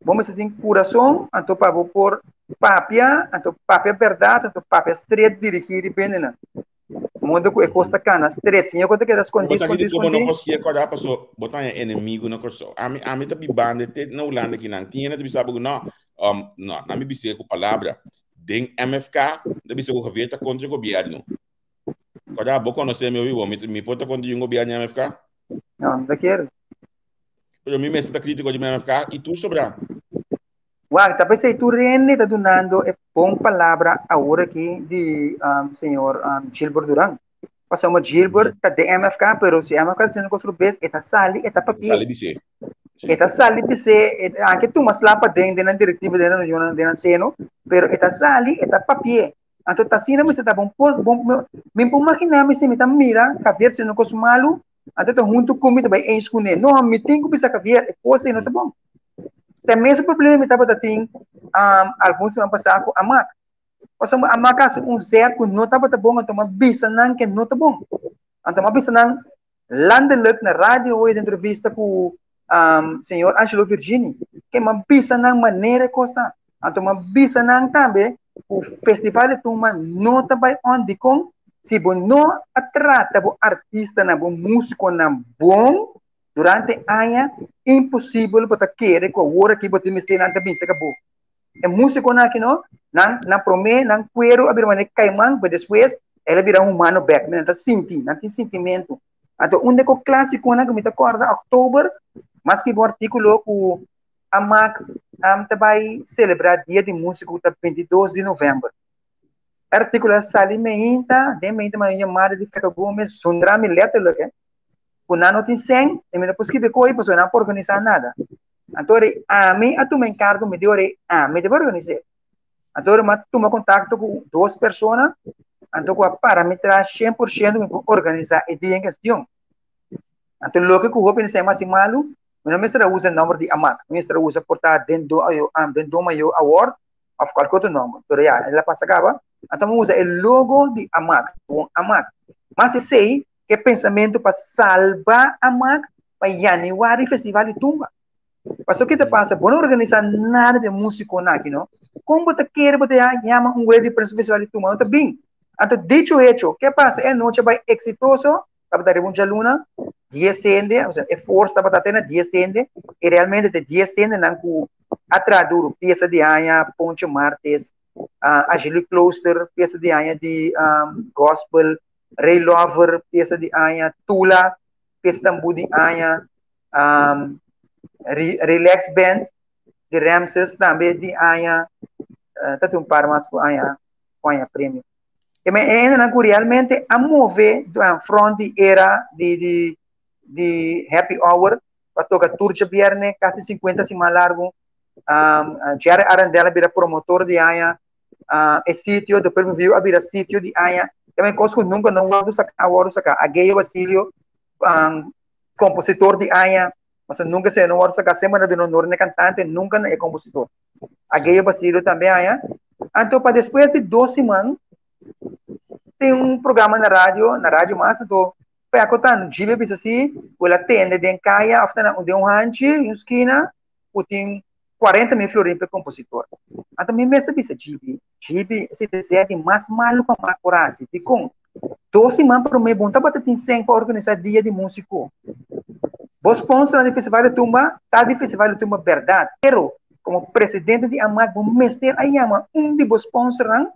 bo mester tin kurason anto pa bo por papia, anto papia bèrdat, anto papia stret dirigí riba hendenan. Modo ku e kos ta kana stret. Siñor ku ta keda skondí, skondí, skondí. Bo no por sier kòrda paso bo ta haña enemigu na Kòrsou. Ami, ami ta bibando te na Hulanda kinan. Tin hende ta bisa bo ku no, um, no, nan mi bis'é ku palabra. Den MFK ta bisa ku Javier ta kontra e gobièrnu. Kòrda, bo konosé mi hopi bon. Mi, mi por ta kontra un gobièrnu di MFK? No, no ta kier. Pero mi mester ta kritiko di MFK i tur sobrá. Wak, ta p'esei tur hende ta dunando e bon palabra awor aki di um, señor um, Gilbert Duran. Pasobra Gilbert ta den MFK, pero si MFK ta haciendo cos rubes, e ta sali, e ta papia. Sali bis'é. E ta sali bis'é, e, anke tuma sla paden den nan directiva, den nan reunionnan, den nan seno, pero e ta sali, e ta papia. Anto ta asina mester ta bon por, bon, mi por imagina mi si mi ta mira Javier haciendo cos malu, anto ta hunto cu mi ta bay eens cune. No, mi tin cu bisa Javier, e cos ei no ta bon. Ta mesun problema mi tabata tin um, algun siman pasá ku Amak. Pasobra Amak hasi un zet ku no tabata bon, anto m'a bisa nan ke no ta bon. Anto m'a bisa nan landelijk na radio hoy den entrevista ku um, señor Angelo Virgini, ke m'a bisa nan manera e kos ta. Anto m'a bisa nan tambe ku Festival de Tumba no ta bai on dikon si bo no a trata bo artistanan, bo músikonan bon, Durante aña, imposibel bo ta kere ku awor aki bo tin mester nan ta bin seka bo. E músikonan aki no, nan nan promé nan kueru a bira manera kaiman, pero despues el a bira humano bèk, nan ta sinti, nan tin sintimentu. Anto un de ku klásikonan ku mi ta kòrda òktober, mas ki bo artíkulo ku a mak ta bai selebrá dia di músiko ku ta 22 di novèmber. E artíkulo a sali meinta, den meinta mi a yamada di Feka Gomez, zundra mi letterlijk, eh. Ku nan no tin sèn, e mi no por skibi koi pasobra nan por organisá nada. Anto ora ami a tuma enkargo, mi di ora ami debe organis'é. Anto ora mi a tuma kontakto ku dos persona, anto ku a para mi tras 100% mi por organisá e dia en kestion. Anto loke ku hopi nesei mas malu, mi no mester a usa e nòmber di Amak, mi mester a usa por ta Den Do Den Do Mayo Award òf kualke otro nòmber. Pero ya, el a pasa kaba. Anto mi usa e logo di Amak, un Amak. Mas esei e pensamentu pa salba Amak pa yanüari festival di tumba. Pasobra ki ta pasa, bo no organisa nada di musikonan aki no. Kon bo ta kere bo ta yama un rueda di prensa festival di tumba? No ta bin. Anto dicho hecho, ke pasa? E anochi a bai eksitoso, tabata riba un djaluna. 10 hende, osea, e forsa tabata te na 10 hende, i realmente te 10 hendenan ku a traha duru, piesa di aña Poncho Martes, Angelique Klooster, piesa di aña di gospel, Ray Lover, piesa di aña Tula, piesa tambú di aña, Relax Band di Ramses tambe di aña, ta tin un par mas ku aña ku aña premio. E men e hendenan ku realmente a move front di era di di di happy hour pa toka tur djabierne kasi 50 siman largu. Jerry Arendelle a bira promotor di aña. E sitio The Perfect View a bira sitio di aña. E men kos ku nunka no wòrdu saka a wòrdu saka. Ageyo Basilio kompositor di aña. Pasobra nunka esei no wòrdu saka. Semper nan duna honor na e kantante, nunka na e kompositor. Ageyo Basilio tambe aña. Anto pa despues di dos siman tin un programa na radio, na radio mas, anto Peco tan Gilio bisa si ku el a tende den kaya of ta den un hanchi, un skina, ku tin 40 mil florin pa e kompositor. Anto mi mes a bisa Gibi, Gibi, esei ta esei di mas malu ku a por hasi. Dikon? Dos siman promé bo no tabata tin sèn pa organisá dia di músiko. Bo sponsornan di Festival di Tumba ta di Festival di Tumba bèrdat, pero komo presidente di AMAC bo mester a yama un di bo sponsornan,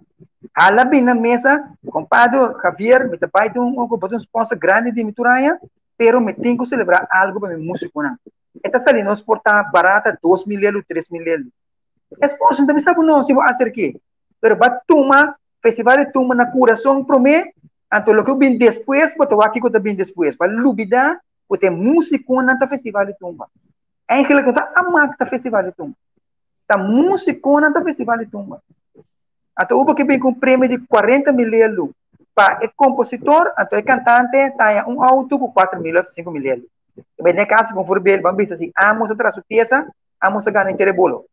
hala bin na mesa, Kompadre Javier, mi ta bai den un, bo ta un sponsor grandi di mi tur aña, pero mi tin ku selebrá algu pa mi músikonan. E ta sali nos por ta barata 2000 lelu, 3000 lelu. E sponsor no ta bisa bo no si bo aserk'é, pero bo a tuma Festival di Tumba na kurason promé, anto loke bin despues bo ta wak kiko ta bin despues. Bo a lubidá ku ta e músikonan ta Festival di Tumba. Eigenlijk no ta Amak ta Festival di Tumba. Ta músikonan ta Festival di Tumba. Anto ubo ke bin ku un premio di 40 mil lelu pa e kompositor, anto e kantante ta haña un outo ku 4 mil òf 5 mil lelu. Den e kaso ku voorbeeld bo a bisa si Amos a traha su piesa, Amos a gana inter e bolo.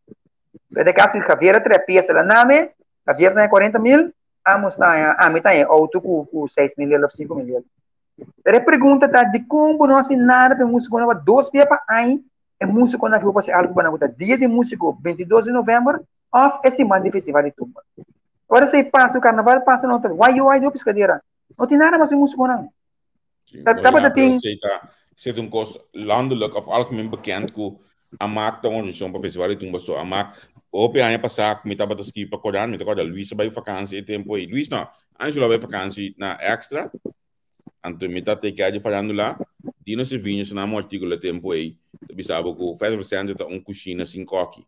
Pero den e kaso si Javier a traha e piesa la name, Javier ta haña 40 mil, Amos ta haña, ami ta haña e outo ku 6 mil lelu òf 5 mil lelu. Pero e pregunta ta, dikon bo no hasi nada pa e músikonan pa dos bia pa aña e músikonan aki bo por hasi algu pa nan ku ta dia di músiko 22 di novèmber òf e siman di festival di tumba. Ora esei pasa, karnaval pasa no ta wayo wayo piskadera. No tin nada mas e músikonan. Sí, Ta, bo tabata ja, pero tin esei ta esei ta un kos landelijk of algemeen bekend ku Amak ta un organisashon pa festival di tumba. So Amak hopi aña pasá ku mi tabata skibi pa Koran, mi ta kòrda Luis a bai vakansi e tempu ei. Luis no, Angelo a bai vakansi na Extra. Anto mi ta take care di farándula. Dino Silvinho sa nan un artíkulo e tempu ei ta bisa bo ku Festival Center ta un kushina sin kòki.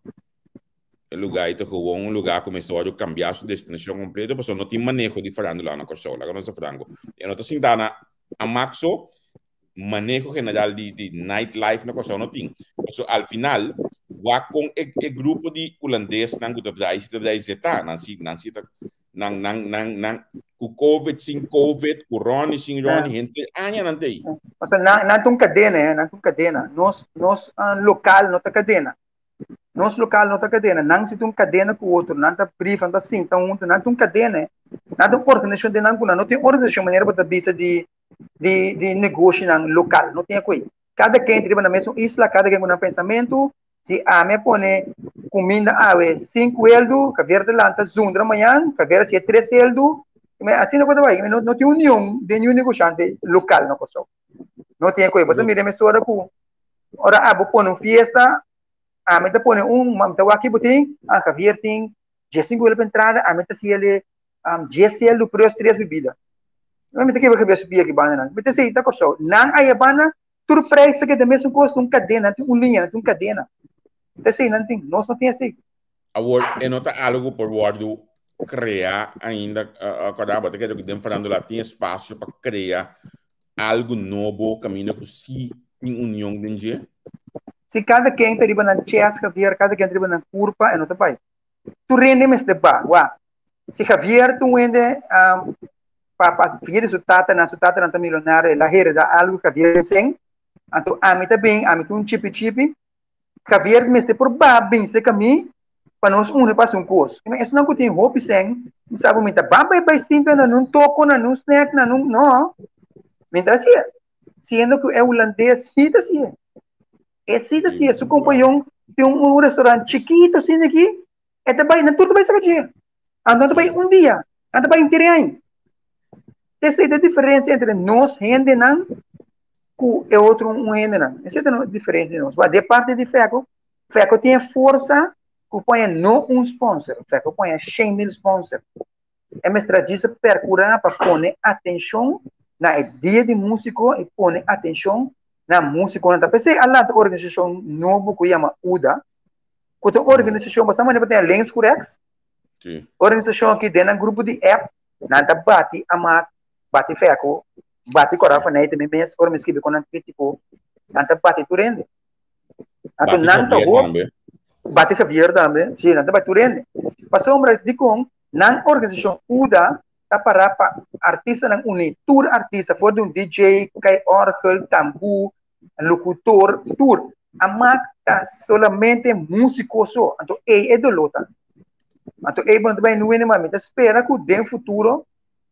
E lugá ei ta gewoon un lugá ku mester wòrdu kambiá su destinashon kompleto pasobra no tin maneho di farándula na Kòrsou, laga nos ta franko. E no ta sintá na Amak so, maneho general di di nightlife na Kòrsou no tin. Pasobra al final wak kon e e grupo di hulandesnan ku ta drai si ta drai zetá, nan si nan si ta nan nan nan nan ku covid sin covid, ku Ronnie sin Ronnie, henter aña nan ta ei. Pasobra nan nan ta un kadena, eh, nan ta un kadena. Nos nos lokal no ta kadena. Nos lokal no ta kadena. Nan si ta un kadena ku otro. Nan ta brief, nan ta sinta huntu. Nan ta un kadena. Nan ta un organisashon den nan ku nan no tin organisashon manera bo ta bisa di di di negoshinan lokal. No tin akoi. Kada ken ta riba nan mesun isla, kada ken ku nan pensamentu. Si ami a pone kuminda awe sinku eldu, Javier ta lanta zundra mañan, Javier a hasié tres eldu. Asina ku ta bai. No no tin union den niun negoshante lokal na Kòrsou. No tin akoi. Bo ta mira mesora ku ora abo pone un fiesta, ami ta pone un, mi ta wak kibo tin, ah, Javier tin 15 euro pa entrada, ami ta siele um, 10 euro plus 3 bebida. No, mi ta kibra Javier su pia ki banda nan. Mi ta sei ta Kòrsou. Nan aya banda, tur prijs ta keda mesun kos, un kadena, nan tin un liña, nan tin un kadena. Ta esei nan tin, nos no tin esei. Awor, e no ta algo ku por wòrdu kreá ainda, kòrda bo ta kere ku den farándula tin espasio pa krea algu nobo kaminda ku sí tin union den dje? Si kada ken ta riba nan chest, Javier, kada ken ta riba nan kurpa, e no ta bai. Tur hende mester ba. Wak, si Javier ta un hende pa pa via di su tatanan, su tatanan ta milionario, el a hereda algu Javier resen, anto ami ta bin, ami ta un chipi chipi, Javier mester por ba binse ka mi pa nos une pa hasi un kos. Esnan ku tin hopi sèn, mi sa ku mi ta ban bai bai sinta na nun toko, na nun snack, na nun, no. Mi ta hasié. Siendo ku e hulandes sí ta hasié. E sí ta hasié. Su kompañon tin un restaurant chikito asina aki, e ta bai, nan tur ta bai saka dje. Anto nan ta bai un dia, nan ta bai inter aña. Esei ta e diferensia entre nos hendenan. ku e otro un hendenan. Esei ta e diferensia di nos. Wak, de parti di Fèko, Fèko tin e forsa ku pone no un sponsor, Fèko pone 100.000 sponsor. E mester a djis perkurá pa pone atenshon na e dia di músiko i pone atenshon na músikonan. Ta p'esei a lanta un organisashon nobo ku yama UDA, ku ta un organisashon basá manera pa tene links ku rèks. Organisashon aki den nan grupo di app nan ta bati amak, bati fèko, bati kòrá fanei tambe mes ora mi skibi ku nan krítiko, nan ta bati tur hende. Anto nan ta hopi, bati Javier tambe, si, nan ta bati tur hende. Pasobra dikon nan organisashon UDA ta pará pa artistanan uní, tur artista, for di un DJ, kai òrgel, tambú, lokutor, tur. Amak ta solamente músiko so, anto ei e doló ta. Anto ei bo no ta bai nuene, ma mi ta spera ku den futuro,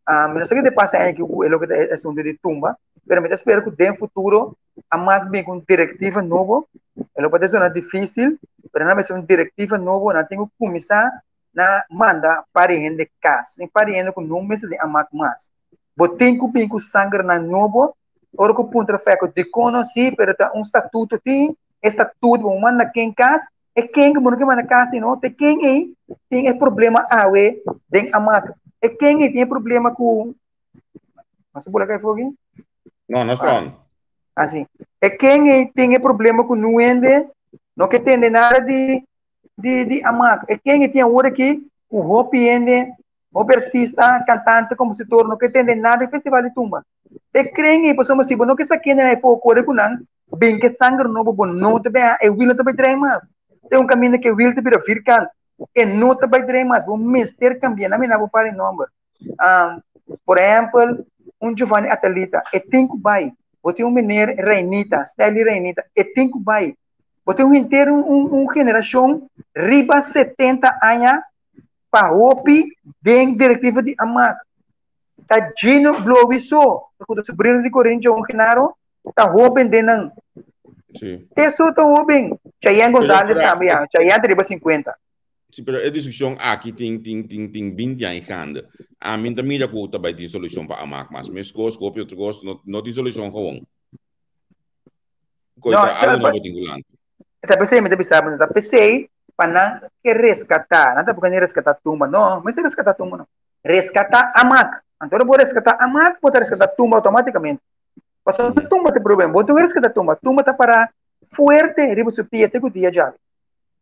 mi no sa ke ta pasa aña aki ku e loke ta e asuntu di tumba, pero mi ta spera ku den futuro Amak bin ku un direktiva nobo, e lo por ta sona difísil, pero nan mester un direktiva nobo, nan tin ku kuminsá na manda par di hende kas, tin par di hende ku no mester den Amak mas. Bo tin ku bin ku sangernan nobo, ora ku puntra fèko dikon no si, pero ta un statuto tin, e statuto bo manda ken kas, e ken ku bo no ke manda kas sino te ken ei tin e problema awe den Amak, e ken ei tin e problema ku, Mas bula kai fogi? No, no está on. Así. E ken ei tin e problema ku nu hende no ke tende nada di di di amak. E ken ei tin awor aki ku hopi hende, hopi artista, kantante, kompositor no ke tende nada di festival di tumba. E kren ei pasobra si bo no ke sa kende nan e for kore ku nan, bin ke sanger nobo bo no ta bai e wiel no ta bai drai mas. Tin un kaminda ke wiel ta bira vierkant. E no ta bai drai mas. Bo mester kambia. Nan mina bo par e nomber. Um, por ehempel, un Giovanni Atalita, e tin ku bai. Bo tin un meneer Reinita, Stanley Reinita, e tin ku bai. Bo tin un henter un, un, un generashon riba 70 aña pa hopi den direktiva di AMAC. Ta Gino Blowi so, ku ta sobrino di Corinne Joan Genaro, ta hoben den nan. Sí. Eso ta hoben. Chayanne González tambe, ya. Chayanne ta riba 50. Sí, pero e discusión aki tin tin tin tin 20 aña gaande. A mi ta mira ku ta bai tin solushon pa amak mas. Meskos ku hopi otro kos no no tin solushon gewoon. Koi No, ta algo pa, nobo tin ku lanta. ta pesei mi ta bisa bo, ta pesei pa nan ke reskatá. Nan ta buka ni reskatá tumba. No, mester reskatá tumba no. Reskatá amak. Anto ora bo reskatá amak, bo ta reskatá tumba automáticamente. Pasobra Mm. tumba ta problema. Bo no reskatá tumba. Tumba ta pará fuerte riba su pia te ku dia djawe.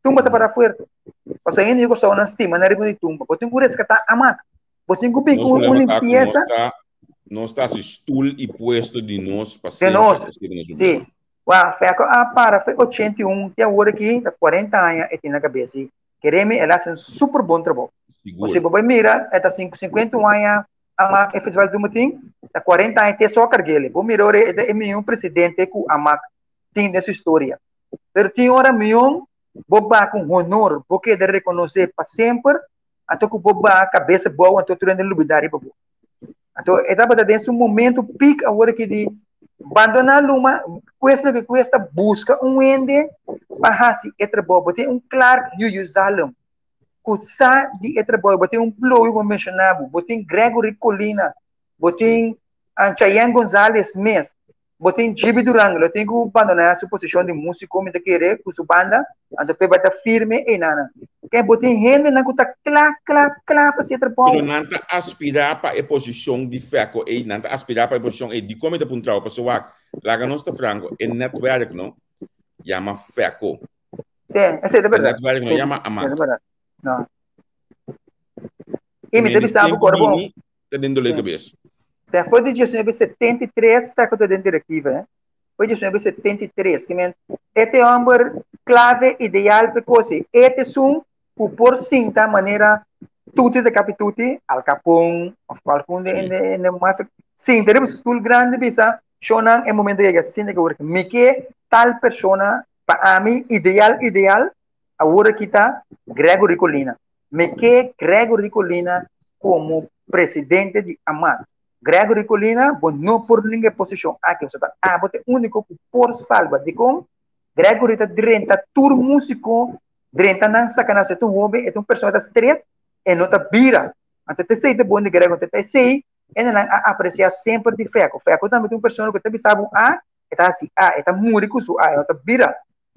Tumba ta para fuerte. Pasobra hende ku nan stima na riba di tumba. Bo tin ku reskatá amak. Bo tin ku bin Nos ku un problema ta ku nos limpiesa ta nos ta hasi stoel i puesto di nos pa de semper. nos. Esei ta nos Sí. problema. Wa, Fèko a para fe 81 te awor aki, ta 40 aña e tin na kabes. I keremi el a hasi un super bon trabou. Sigur. Si bo bai mira, e ta 51 aña amak e festival di tumba tin, ta 40 aña te so a karg'el. Bo mira ora e ta e mihó presidente ku amak tin den su historia. Pero tin ora mion bo ba ku honor, bo keda rekonosé pa semper, anto ku bo ba kabesa bou, anto tur hende lubidá riba bo. Anto e tabata den su momento pik awor aki di bandoná luma, kuesta loke kuesta, buska un hende pa hasi e trabou. Bo tin un Clark Yuyu Zalem ku sa di e trabou, bo tin un Ploy ku menshoná bo, bo tin Gregory Colina, bo tin Chayanne Gonzalez mes, Bo tin Gibi Duran, lo tin ku bandoná su posishon di músiko, mi ta kere, ku su banda, anto p'e bai ta firme einanan. Ke bo tin hendenan ku ta kla, kla, kla pa hasi e trabou. Pero nan ta aspirá pa e posishon di fèko ei, nan ta aspirá pa e posishon ei. Dikon mi ta puntra bo? Pasobra wak, laga nos ta franko, e nètwèrk no yama fèko. Sí, esei ta E bèrdat. nètwèrk no Sí, yama esei ta amak. bèrdat. No. I mi ta Mendi bisa bo tempu ku ora bo. bini ta den dolé Sí. kabes. Se foi de 1973 fèko ta den direktiva, eh. Foi 1973, ke men e te homber clave ideal pe kosi. E te sun ku por sinta manera Tuti de Capituti, Al Capone, of algun de, Sí. de, de mafia. Sinta riba su stoel grande bisa, shonan e momento yega sinta ke word mi ke tal persona pa ami ideal ideal awor aki ta Gregory Colina. Mi ke Gregory Colina komo presidente di AMAC. Gregory Colina, bo no por ninga e posishon aki, pasobra ta abo ta e úniko ku por salba. Dikon? Gregory ta drenta tur músiko, drenta nan saka nan. Si e ta un hóben, e ta un persona ta stret, e no ta bira. Anto p'esei ta bon di Gregory. Anto ta esei hendenan a apresiá semper di Fèko. Fèko tambe ta un persona ku ta bisa bo A, E ta hasi A, e ta muri ku su A, e no ta bira.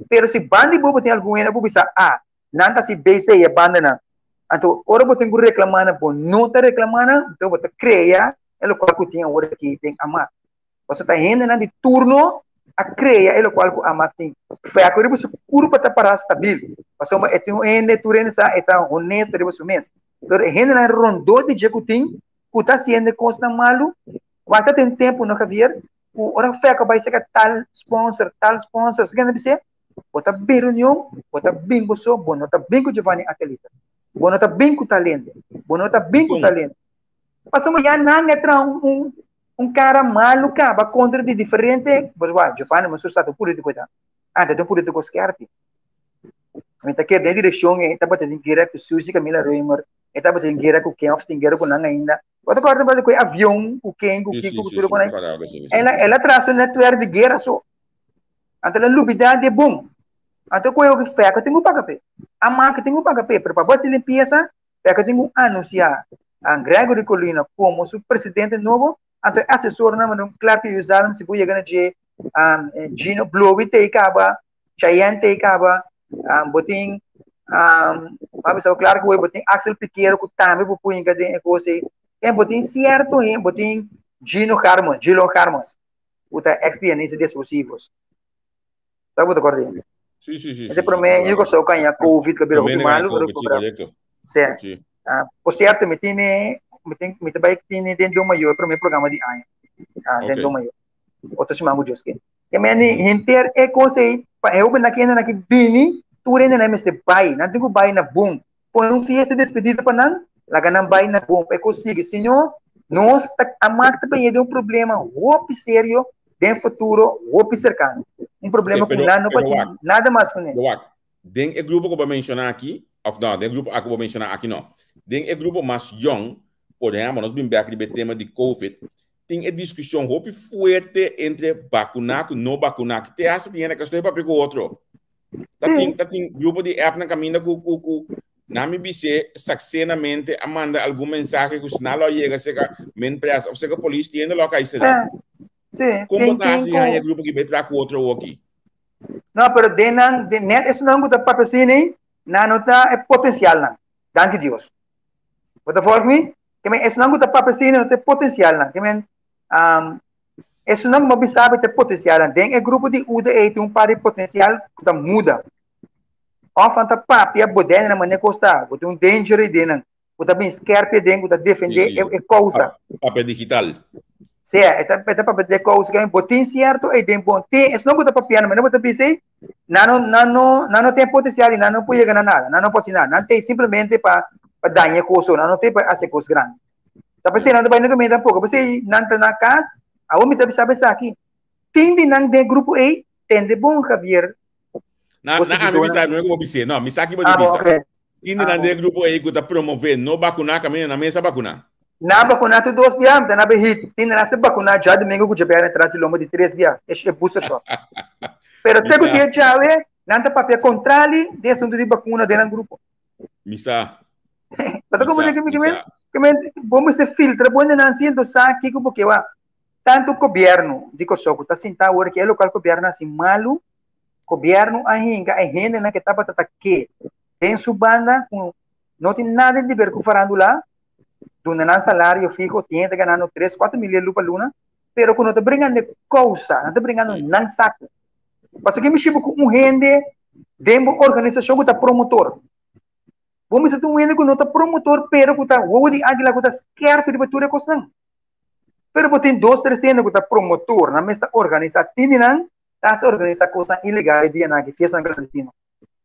Pero si banda di bo bo tin algun hende ku bisa A, nan ta hasi B, C e bandanan. Anto ora bo tin ku reklamá nan, bo no ta reklamá nan, anto bo ta krea e lokual ku tin awor aki den Amak. Pasobra ta hendenan di turno a krea e lokual ku Amak tin. Fèko riba su kurpa ta pará stabil, pasobra e tin un hende, tur hende sa e ta honesto riba su mes. Pero e hendenan rondó di dje ku tin, ku ta hasiendo e kosnan malu, wak ta tin tempu no Javier, ku ora Fèko bai seka tal sponsor, tal sponsor, esaki nan ta bis'é, bo ta bin reunion, bo ta bin bo so, bo no ta bin ku Giovanni Akelita, bo no ta bin ku tal hende, bo no ta bin ku tal hende. Pasobra ya nan a traha un un cara malu caba contra di diferente, pues wa, Giovanni Mansur sa ta un politico ta, ah, ta un politico skerpi. Mi ta kere den direccion e tabata tin guera cu Suzy Camila Römer, e tabata tin guera cu ken of tin guera cu nan ainda. Bo ta corda tabata cu e avion, cu ken, cu kiko, cu tur cu nan. El a, el a traha su netwerk di guera so. Anto el a lubida di e bon. Anto cu e hopi feca tin cu paga p'e. Ama tin cu paga p'e, pero pa bo haci limpieza, P'e tin ku anunsiá a Gregory Colina komo su presidente nobo, anto e asesornan manera un Clark Yuzalm si bo yega na dje, Gino Blowi t'ei kaba, Chayenne t'ei kaba, bo tin bo a bisa bo Clark bo tin Axel Piquero ku tambe bo por hinka den e kos ei, en bo tin sierto hende, bo tin Gino Harmons, Gilon Harmons ku ta ex pianista di Explosivos. Sa bo ta kòrda ei? Sí, sí, sí. Ese promé año ku kaña COVID, ku bira hopi malu, pero Sí, correcto. Sí. Sí. Ah, por cierto, mi tiene, mi tin, mi ta bai tiene den do mayor promé programa di aña. Ah, den do mayor. Otro siman ku Dios ke. Ke meni henter e kos ei, pa e hopi na kende na ki bini, tur hende na mester bai, nan tin ku bai na bon. Pone un fiesta de despedida pa nan, laga nan bai na bon, pa e kos sigui. Si no, nos ta a mak ta bini den un problema hopi serio den futuro hopi serkano. Un problema Ok, ku pero, nan no pero por hasi wak, nada mas kuné. pero wak, den e grupo ku bo a menshoná aki, òf no, den e grupo aki ku bo a menshoná aki no. Den e grupo mas yòn, por ehèmpel, nos bin bèk riba e tema di Covid, tin e diskushon hopi fuerte entre bakuná ku no bakuná. Te hasta tin hende ku a stoi papia ku otro. Ta tin, ta tin grupo di app na caminda ku ku ku na mi bise saxenamente a manda algun mensaje ku si na lo yega seka men pres of seka polis tiende lo kai sera. Sí, Como ta hasi haña grupo ki betra ku otro woki? No, pero den nan, den net eso nan ku ta papia asina, nan no ta e potencial nan. Danki Dios. Bo ta volg mi? Ke men esnan ku ta papia asina no ta e potencial nan. Ke men um, Esunnan ku bo bisa bo ta potensialnan. Den e grupo di UDA tin un par di potensial ku ta muda. Òf nan ta papia bo den nan manera ku ta. Bo tin un danger ei den nan. Ku ta bin skèrpi aden ku ta defendé e e kousa. Papia digital. Sea, e ta e ta papia di e kousa. Bo tin sierto ei den bo. Tin esunnan ku ta papia manera bo ta bisa ei, nan no nan no nan no tin e potensial i nan no por yega na nada. Nan no por hasi nada. Nan ta ei simplemente pa pa daña e kos. Nan no ta ei pa hasi e kos grandi. Ta p'esei nan ta bai na kaminda tampoco. P'esei nan ta na kas. Awor mi ta bisa bo esaki. Tin di nan den e grupo ei, tende bon Javier. Na, na ami bisa, no ku bo bis'é. No, mi sa ki bo di Ah, bisa. ok. Tin di nan den e grupo ei ku ta promové no bakuná kaminda nan mes a bakuná. Nan bakuná tur dos bia, mi ta na behit. Tin di nan se bakuná djadumingu ku djabièrnè tras di lomba di tres bia, e e booster shot. Pero Mi te ku sa. dia djawe, nan ta papia kontrali di asuntu di bakuna den nan grupo. Mi sa. Bata como que mi que que men bom se filtra bom nan siento sa kiko porque wa tanto gobierno di Kosovo ta sinta awor que e local gobierno assim malu gobierno a hinga e gente na que taba tata que den su banda ku no tin nada de ver ku farandula duna nan salario fijo tiene te ganando 3 4 mil lupa luna pero ku no ta bringando causa no ta bringando nan saco Pasobra ke mi shiba ku un hende den bo organisashon ku ta promotor. Bo mester ta un hende ku no ta promotor pero ku ta wowo di águila ku ta skèrpi riba tur e kosnan. Pero bo tin dos tres hende ku ta promotor, nan mes ta organisá tininan ta hasta organisá kosnan ilegal e dianan aki, fiestanan klandestino.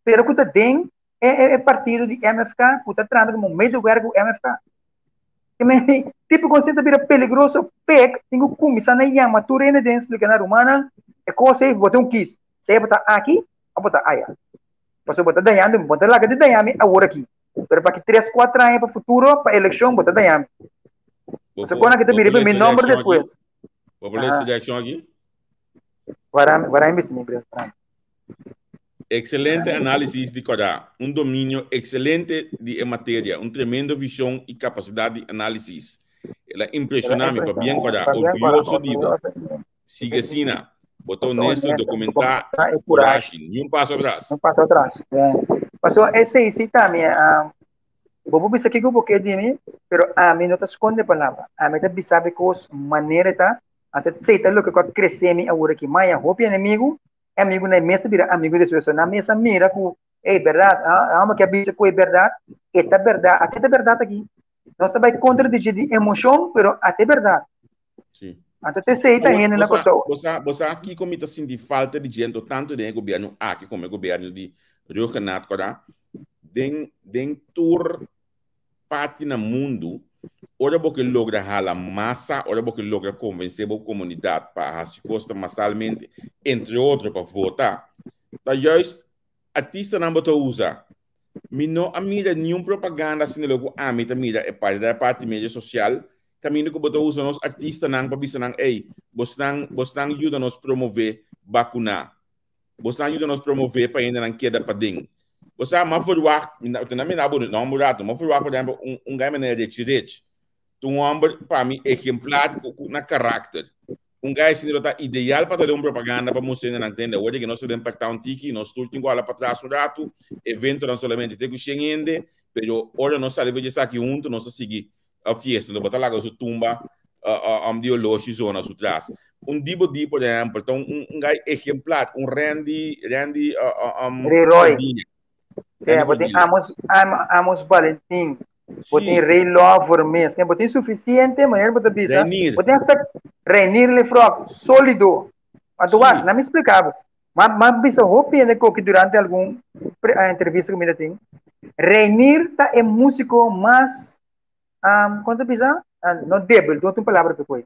Pero ku ta den e, e, e partido di MFK ku ta trahando komo medewerker ku MFK. Ke men tipo kos ta bira peligroso pek tin ku kuminsá na yama tur hende den splika nan rumannan e kos ei bo tin un kis sea bo ta aki òf bo ta aya. Pasobra bo ta dañando mi, bo ta laga di daña mi awor aki. Pero pa ki tres kuater aña pa futuro pa elekshon bo ta daña mi. Bo Pasobra por, kon aki ta bo bira por mi lesa nomber reakshon aki? despues. Bo por lesa Aha. reakshon aki? Guarda, guarda mi bisti mi bril. Guarda. Excelente análisis di Corá. Un dominio excelente di e materia, un tremendo vision y capacidad di análisis. El a impresiona mi, pabien Corá, orguyoso di bo. Sigue asina. Bo ta honesto, documentá, kurashi. Ni un paso atras. Un paso atras. Paso esei sí tambe, bo por bisa kiko bo ke di mi, pero ami no ta skonde palabra. Ami ta bisa bo kos manera ta, anto esei ta loke ku a krese mi awor aki. Maya hopi enemigu, e amigunan mes a bira amigu despues. So nan mes a mira ku, ey, bèrdat, e hòmber ke a bisa ku e bèrdat, e ta bèrdat, ate ta bèrdat aki. Nos ta bai kontra di dje di emoshon, pero ate bèrdat. Sí. Anto te sei ta hende na Kòrsou. Bo sa kiko mi ta sinti falta di dje anto tantu den e gobièrnu aki komo e gobièrnu di Rhuggenaath kòrda? Den den tur parti na mundu ora bo ke logra hala masa, ora bo ke logra konvensé bo komunidat pa hasi kosnan masalmente, entre otro pa vota, ta juist artistanan bo ta usa. Mi no a mira niun propaganda asina lo ku ami ta mira e parti da e parti media sosial kaminda ku bo ta usa nos artistanan pa bisa nan ey bosnan bosnan yuda nos promove bakuna bosnan yuda nos promove pa hendenan keda paden. Bo sa m'a verwagt mi na mira bo no un rato m'a verwagt por ehempel un un guy manera Richie Rich ta un homber pa mi ejemplar ku ku na karakter. Un guy asina lo ta ideal pa ta den un propaganda pa mustra hendenan tende awor di ke nos ta den pacta un tiki nos tur tin ku hala patras un ratu eventonan solamente te ku shen hende pero ora nos sali for di esaki hunto nos ta sigui a fiesta, no bo ta laga su tumba di oloshi zona su tras. Un Dibo Di, por ehempel, ta un, un, un guy ejemplar, un Randy, Randy Leroy. Sí, bo tin Amos, Am, Amos Valentin, bo tin Ray Lover mes, bo tin suficiente, manera bo ta bisa, Reinier. bo tin hasta Reinier Lefrock, sólido. Anto wak, na mi explica bo. Ma, ma bisa hopi hende koki durante algun pre, entrevista ku mi ta tin. Reinier ta e músico mas um, kon ta bisa? Uh, no débil, no tin palabra pa koe.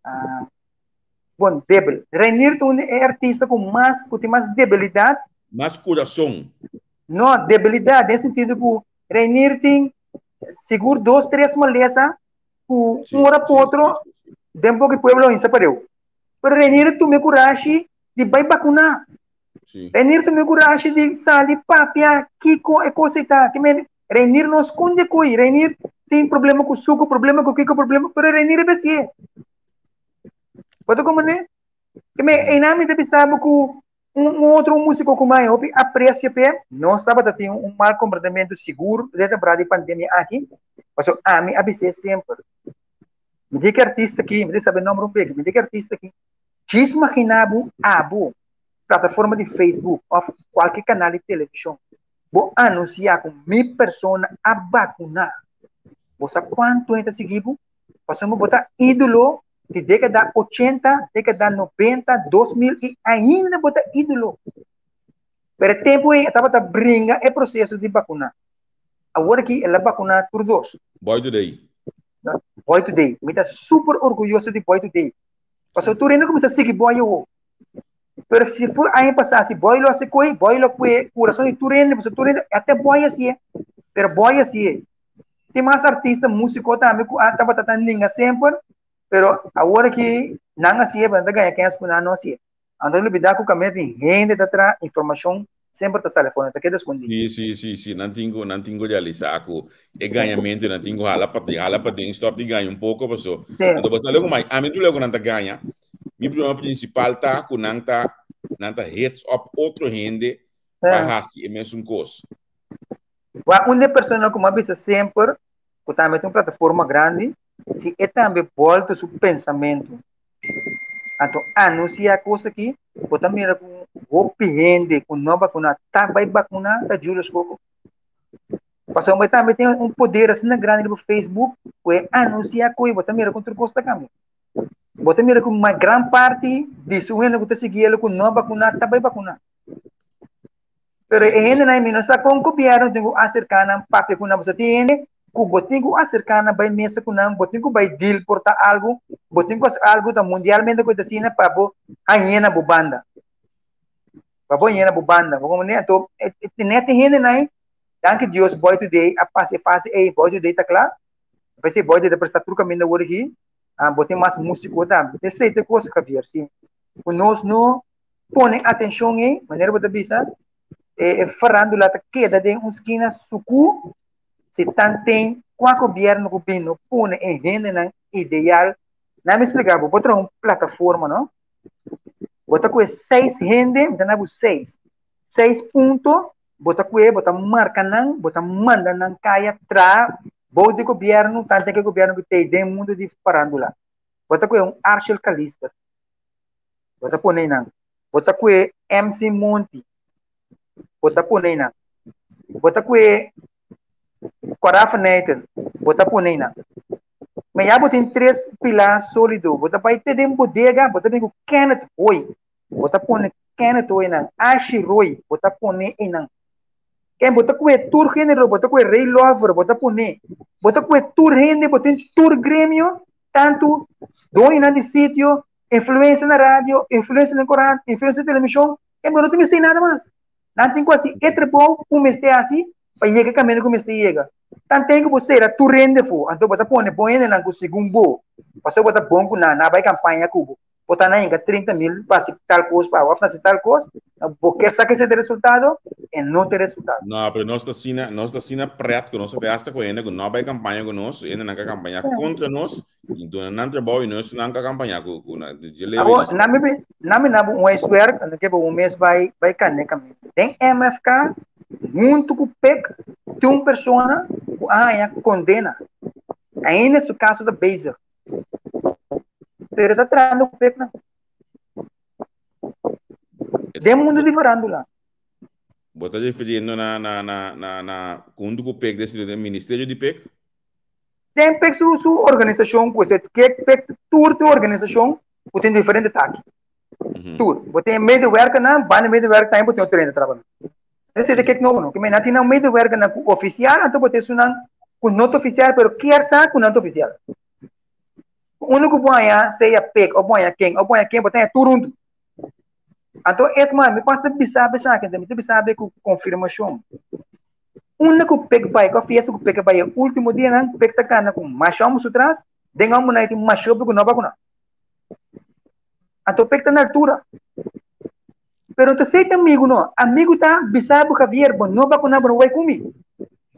Uh, bon, débil. Reinier ta un e artista ku mas, ku tin mas debilidad. Mas kurason. No, debilidad, den sentido ku Reinier tin sigur dos, tres malesa ku un ora pa otro den boka di pueblo insa pareu. Pero Reinier tuma e kurashi di bai bakuná. Reinier tuma e kurashi di sali papia kiko e kos ei ta. Ke men Reinier no skonde koi. Reinier tin problema ku suku, problema ku kiko, problema, pero Reinier e besié. Bo ta komprendé? Ke men einan mi ta bisa bo ku un otro músiko ku mai hopi aprecio p'e, nos tabata tin un mal komprendementu sigur den temporada di pandemia aki, pasobra ami a bis'é semper, mi di ki artista aki, mi ta sabe nomber un beki, mi di ki artista aki, djis magina bo abo plataforma di Facebook òf kualke kanal di televishon, bo anunsiá ku mi persona a bakuná, bo sa kuantu hende ta sigui bo? Pasobra bo ta ídolo di dékada ochenta, dékada nobenta, 2000 i ainda bo ta ídolo. Pero e tempu ei e tabata bringa e proseso di bakuná. Awor aki el a bakuná tur dos. Boy Today. Boy Today. Mi ta super orguyoso di Boy Today. Pasobra tur hende kuminsá sigui Boy awor. Pero si fue aña pasá, si Boy lo hasi koi, Boy lo kue kurason di tur hende, pasobra tur hende, ate Boy hasié. Pero Boy hasié. Tin mas artista, músiko tambe ku a tabata ta ninga semper, pero awor aki nan hasié, pero nan ta gaña kens ku nan no hasié. Anto lubidá ku kaminda tin hende ta traha informashon semper ta sali afó, no ta keda skondí. Sí, sí, sí, sí, nan tin ku, nan tin ku realisá ku e gañamentu nan tin ku hala pa hala paden, stòp di gaña un poko paso. Sí. Anto bo sa loke mai, ami tur loke ku nan ta gaña, mi problema prinsipal ta ku nan ta nan ta hits op otro hende pa hasi e mesun kos. Wak un di e personanan ku mi a bisa semper ku tambe tin un plataforma grandi, si e tambe bòlta su pensamentu, anto anunsiá kos aki, bo ta mira ku hopi hende ku no bakuná ta bai bakuná ta Julius Coco. Pasobra e tambe tin un poder asina grandi riba Facebook ku e anunsiá ku bo ta mira ku tur kos ta kambia. Bo ta mira ku gran parti di su hende ku ta sigui el ku no bakuná ta bai bakuná. Pero e hendenan mi no sa kon gobierno tin ku aserká nan papia ku nan. Pasobra tin hende ku bo tin ku aserká nan bai mesa ku nan, bo tin ku bai deal por ta algu, bo tin ku hasi algu ta mundialmente ku ta asina pa bo hañ'é na bo banda. Pa bo hañ'é na bo banda. Bo komprendé? Anto e nèt e hendenan ei, danki Dios Boy Today a pasa e fase ei, Boy Today ta kla. P'esei Boy Today ta prestá tur kaminda awor aki. Bo tin mas músiko tambe. Esei ta e kos, Javier, si. Ku nos no pone atencion ei, manera bo ta bisa, e, e farandula ta keda den un skina suku, si tanten kua gobierno ku bin no pone e hendenan ideal. Na mi explica bo, bo traha un plataforma, no? Bo ta kue seis hende, mi ta na bo seis. Seis punto, bo ta kue, bo ta marka nan, bo ta manda nan kaya tra bou di gobièrnu, tantu ke gobièrnu ku tei den mundu di farándula. Bo ta kue un Arshel Calister, bo ta pone nan. Bo ta kue MC Monti, bo ta pone nan. Bo ta kue Cora van Nijten, bo ta pone nan. Ma ya bo tin tres pilar sólido, bo ta bai te den bodega, bo ta bin ku Kenneth Hoy, bo ta pone Kenneth Hoy nan, Ashy Roy, bo ta pone einan. Ken bo ta kue tur género, bo ta kue Ray Lover, bo ta pone. Bo ta kue tur hende, bo tin tur gremio, tantu doñonan di sitio, influencer na radio, influencer den korant, influencer na televishon, ken bo no tin mester nada mas. Nan tin ku hasi e trabou ku mester hasi pa yega e kaminda ku mester yega. Tanten ku bo sera tur hende afó, anto bo ta pone bon hendenan ku segun bo, pasobra bo ta bon ku nan, nan a bai kampaña ku bo, bo ta na hinka 30 mil pa hasi tal kos pa bo òf hasi tal kos, bo kier sa kese ta e resultado, e no ta e resultado. No, pero nos ta asina, nos ta asina pret ku nos ta hasta ku hende ku no a bai kampaña ku nos, hendenan ku a kampaña kontra nos, I duna nan trabou i no esnan ka kampaña ku ku nan. Dje lebe Abo, di. nami bi- nami na un huiswerk, anto ke bo un mes bai bai kane kaminda. Den MFK, huntu ku PEC, tin un persona ku a haña kondena. Ainda su kaso ta bezig. Pero ta trahando ku PEC nan. Den mundu di farándula. Bo ta refiriendo na na na na na huntu ku PEC den sentido den ministerio di PEC? Den PEC su su organisashon ku esei ke PEC tur tin organisashon ku tin diferente taki. Tur. Bo tin medewerkernan, banda medewerker tambe bo tin otro hende trabanan. Esei ta kek nobo no. Ke men nan tin nan medewerkernan ku ofisial anto bo tin esunnan ku no ta ofisial pero kier sa ku nan ta ofisial. Unu ku bo haña sea PEC o bo haña ken o bo haña ken bo ta haña tur huntu. Anto es mas mi pas ta bisa bo esaki mi ta bisa bo ku konfirmashon. Unda ku pek bai, kua fiesta ku pek a bai e último dianan, pek ta kana ku masha hombres su tras, den hombernan ei tin masha hopi ku no bakuna. Anto pek ta na altura. Pero no ta sei ta amigu no, amigu ta bisa bo Javier, bo no bakuna, bo no bai ku mi.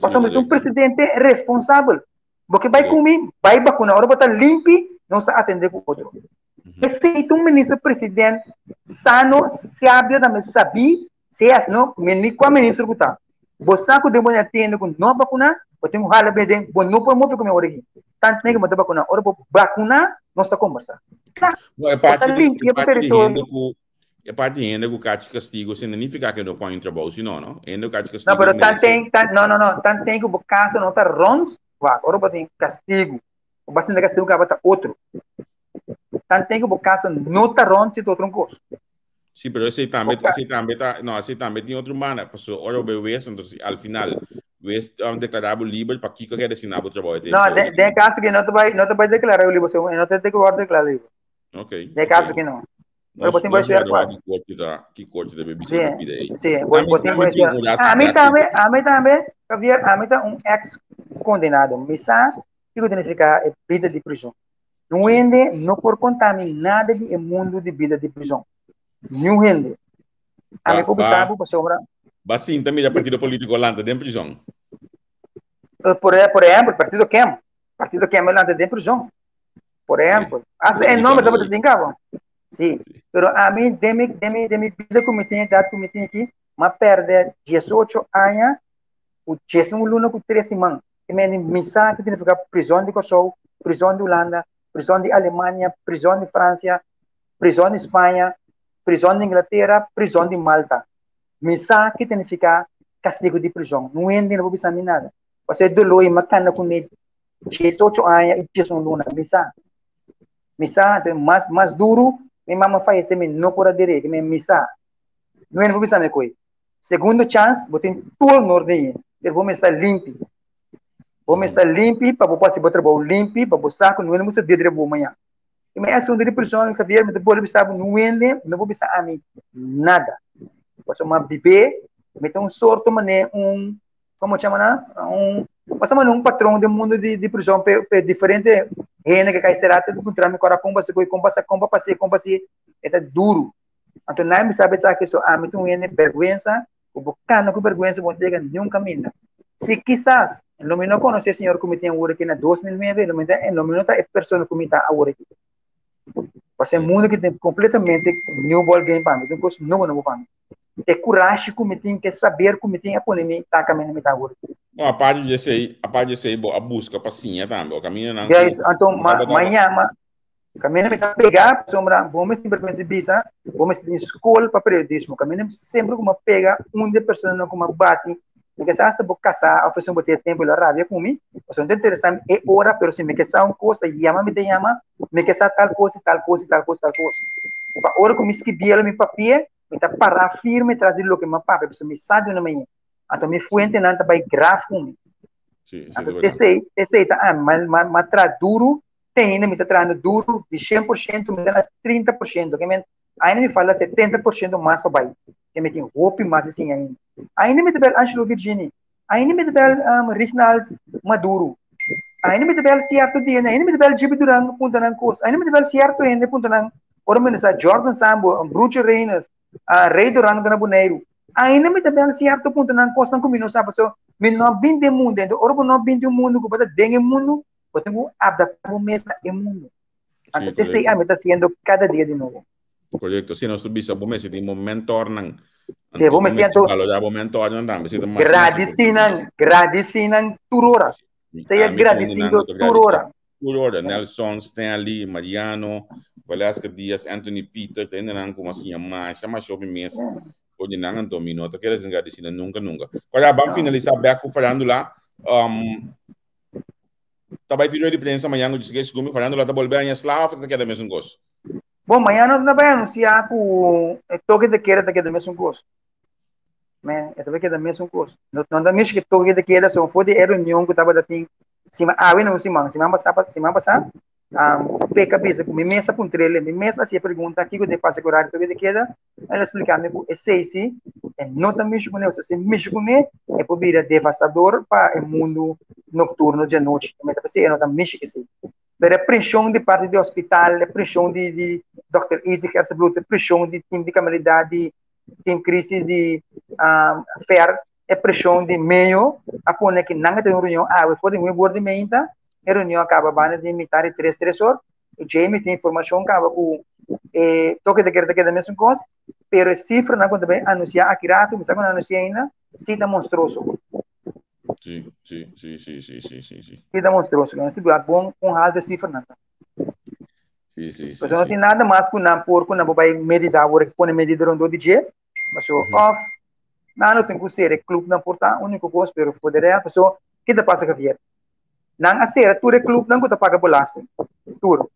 Pasobra mi ta un presidente responsabel. Bo ke bai ku mi, bai bakuna. Ora bo ta limpi, nos ta atende ku otro. Esei ta un minister president sano, sabio, tambe sabí Seas no, mi ni kua minister ku ta. Bo sa ku den bo na tende ku no bakuna, bo tin ku hala be den, bo no por move ku mi ora aki. Tantu nega bo ta bakuna. Ora bo bakuna, nos ta kombersa. Kla, No, e bo ta parti di, e limpia bo parti di hende teritorio. ku e parti di hende ku kachi kastigo significa ke no pon in trabou si no, no? Hende ku kachi No, kastigo pero merece. tanten, tan, no, no, no, tanten ku bo kasa no ta rond, wak, ora bo tin kastigo, bo ba sinta kastigo kaba ta otro. Tanten ku bo kasa no ta rond, si ta otro un kos. Sí, pero esei tambe, esei tambe ta, no, esei tambe tin otro banda. Paso ora bo wes, entonces al final wes um, declarar bo liber pa kiko kere sin bo trabalho tempo. No, den, den caso que no te vai, no te vai declarar liber, so, no te te word declarar liber. Okay. Den caso que no. Pero botin boy suer quase. Ki corte ta, ki corte debe bisa sí, pide aí. Sí, botin boy suer. A mí tambe, a mí tambe, Javier, a mí ta un ex condenado. Mi sa kiko significa e vida di prison. Niun hende no por konta mi nada di e mundu di bida di prizon. Niun hende. Ami por bisa bo pasobra. Ba sinta mira partido politico lanta den prizon. Por, por ehempel, partido Kem. Partido Kem lanta den prizon. Por ehempel. Hasta e nombre tabata tin cabo. Sí. Pero ami, den mi, den mi, den mi bida ku mi tin, edat ku mi tin aki, m'a perde 18 aña ku 11 luna ku 3 siman. E mende mi sa ki significa prison di Kòrsou, prison di Hulanda, prison di Alemania, prison di Fransia, prison di Spaña, prison di Inglatera, prison di Malta. Mi sa ki significa castigo di prison. Nun hende no por bisa mi nada. Pasobra e doló ei mi a kanda kuné diesocho aña i diesun luna. Mi sa. Mi sa, mas mas duru, mi mama fayesé mi no por a der'é. Mi sa. Nun hende no por bisa mi koe. Segundo chance, bo tin tur norde, pero bo mester limpi. Bo mester limpi pa bo por hasi bo trabou limpi, pa bo sa ku no hende mester dede bo mañan. I mi asuntu di prison, Javier, mi ta bolbe bisa bo, no hende no por bisa ami nada. Pasobra mi a bib'é, mi ta un sorto manera un, komo chama nan, un, pasobra un patron den mundu di prison pa e diferente hende ke kai sera ta puntra mi kora kon bo hasi, kon pasa, kon pa pas'é, kon pa hasié, e ta duru. Anto nan mi sabi esaki so ami ta un hende bergwensa ku bo kana ku bergwensa bo no ta yega niun kaminda. Si kisas lo mi no konosé Señor ku mi tin awor aki na 2009 lo mi ta lo mi no ta e persona ku mi ta awor aki. Pasobra e mundu ki ta kompletamente new ball game pa mi, ta un kos nobo nobo pa mi. E kurashi ku mi tin, e saber ku mi tin a pone mi ta kaminda mi ta awor. No, aparte di esei, aparte di esei bo a buska pa siña tambe, o kamindanan ku. Juist, anto ma mañana kaminda mi ta pega, pasobra bo mes semper pensa bisa, bo mester tin skol pa periodismo. Kaminda semper ku mi a pega un di e personanan ku mi a bati, mi ke sa hasta bo kasá òf esun bo tin e tempu lo a rabia ku mi, pasobra no ta interesá mi e ora, pero si mi ke sa un kos ta yama mi ta yama, mi ke sa tal kos i tal kos i tal kos i tal kos. Pa ora ku mi skibiel mi papia, mi ta pará firme tras di loke mi a papia, pasobra mi sa di unda mi a yega. Anto mi fuentenan ta bai graf ku mi. Anto esei, esei ta ami. Ma, ma, ma traha duru, te ainda mi ta trahando duru, di 100% mi ta na 30%. Ke men, ainda mi falta 70% mas pa bai. Ke mi tin hopi mas di siña ainda. Ainda mi ta bel Angelo Virgini, ainda mi ta bel um, Rignald Maduro, ainda mi ta bel cierto dia, ainda mi ta bel Jibi Duran punta nan kos, ainda mi ta bel cierto hende punta nan, ora mi sa Jordan Sambo, Bruce Reines, uh, Rey Duran na Boneiru. Ainda mi ta bel cierto punta nan kosnan ku mi no sa, paso mi no bin den mundo, ento ora bo no bin den un mundo ku bo ta den e mundo, bo tin ku adapta bo mes na e mundo. Anto esei ami ta haciendo cada dia di nobo. Correcto. Si nos bisa bo mester tin bo mentornan. Si bo mester anto valorar bo mentornan tambe. Si gradicinan, gradicinan tur ora. Sea gradicido tur ora. Tur ora. Nelson, Stanley, Mariano, Velasco Diaz, Anthony Peter, ta hendenan ku a siña masha masha hopi mes for di nan anto mi no ta kere sin gradicinan nunca nunca. Kora ban finalisa bek ku farandula. Um, Ta bai tin rueda di prensa mañan ku djis segun mi farándula ta bolbe haña sla òf ta keda mesun kos? Bon, mañan nos ta bai anunsiá ku e toke de keda ta keda mesun kos. Men, e ta bai keda mesun kos. No, no ta mishi ku toke de keda son for di e reunion ku tabata tin sima awe no siman, siman pasá, siman pasá, um, Pek a bisa ku mi mes a puntr'el, mi mes a hasi e pregunta kiko ta pasa ku horario toke de keda, El a splika mi ku esei si e no ta mishi kuné, pasobra si e mishi kuné e por bira devastador pa e mundu nokturno djanochi. Mi ta pens'é e no ta mishi ku esei. Pero e preshon di parti di hospital, e preshon di di dòkter Izzy Gerstenbluth, e preshon di tim di kaminalidat, di tim krisis di fer, e preshon di meyo a pone ku nan a tene un reunion awe for di nuebe or di meinta, e reunion a kaba banda di mitar di tres, tres or. Jamie tin informacion caba cu e toque de queda ta keda mesun cos, pero e cifranan cu ta bay anuncia aki rato, mi sa cu nan anuncia ainda, si ta monstruoso. Si, si, si, si, si, si, si, si. Si ta monstruoso. Nos tin bon un halto cifranan. Si, si, si. Pasobra no tin nada mas cu nan por cu nan por bay medida awor cu pone medida rondó di dje. Pasobra mm -hmm. of nan no tin cu ser e clubnan por ta unico cos, pero for de real, pasobra ki ta pasa Javier? Nan a sera tur e clubnan ku ta paga belasting. Tur.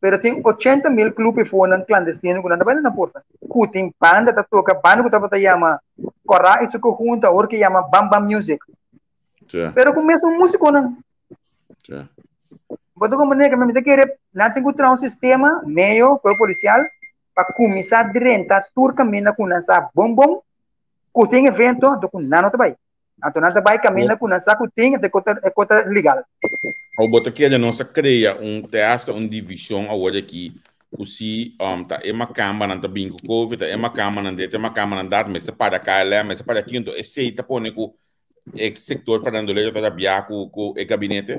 Pero tin 80 mil club efonan clandestino ku nan ta bai na porta. Ku tin banda ta toka, banda ku tabata yama Kora i su conjunto, awor ke yama Bam Bam Music. Sí. Pero ku mesun músikonan. Sí. Bo ta comprende ke mi ta kere nan tin ku traha un sistema medio cuerpo policial pa kuminsá drenta tur kaminda ku nan sa bon bon ku tin evento anto ku nan no ta bai. Anto nan ta bai kaminda ku nan sa ku tin, e kota, e kota legal. O bo ta kere nos a krea un te hasta un divishon awor aki ku si um, ta e makambanan ta bin ku covid, ta e makambanan dit, e makambanan dat, mester para KLM, mester para aki, anto esei ta pone ku e sektor farandulero ta rabia ku ku e gabinete?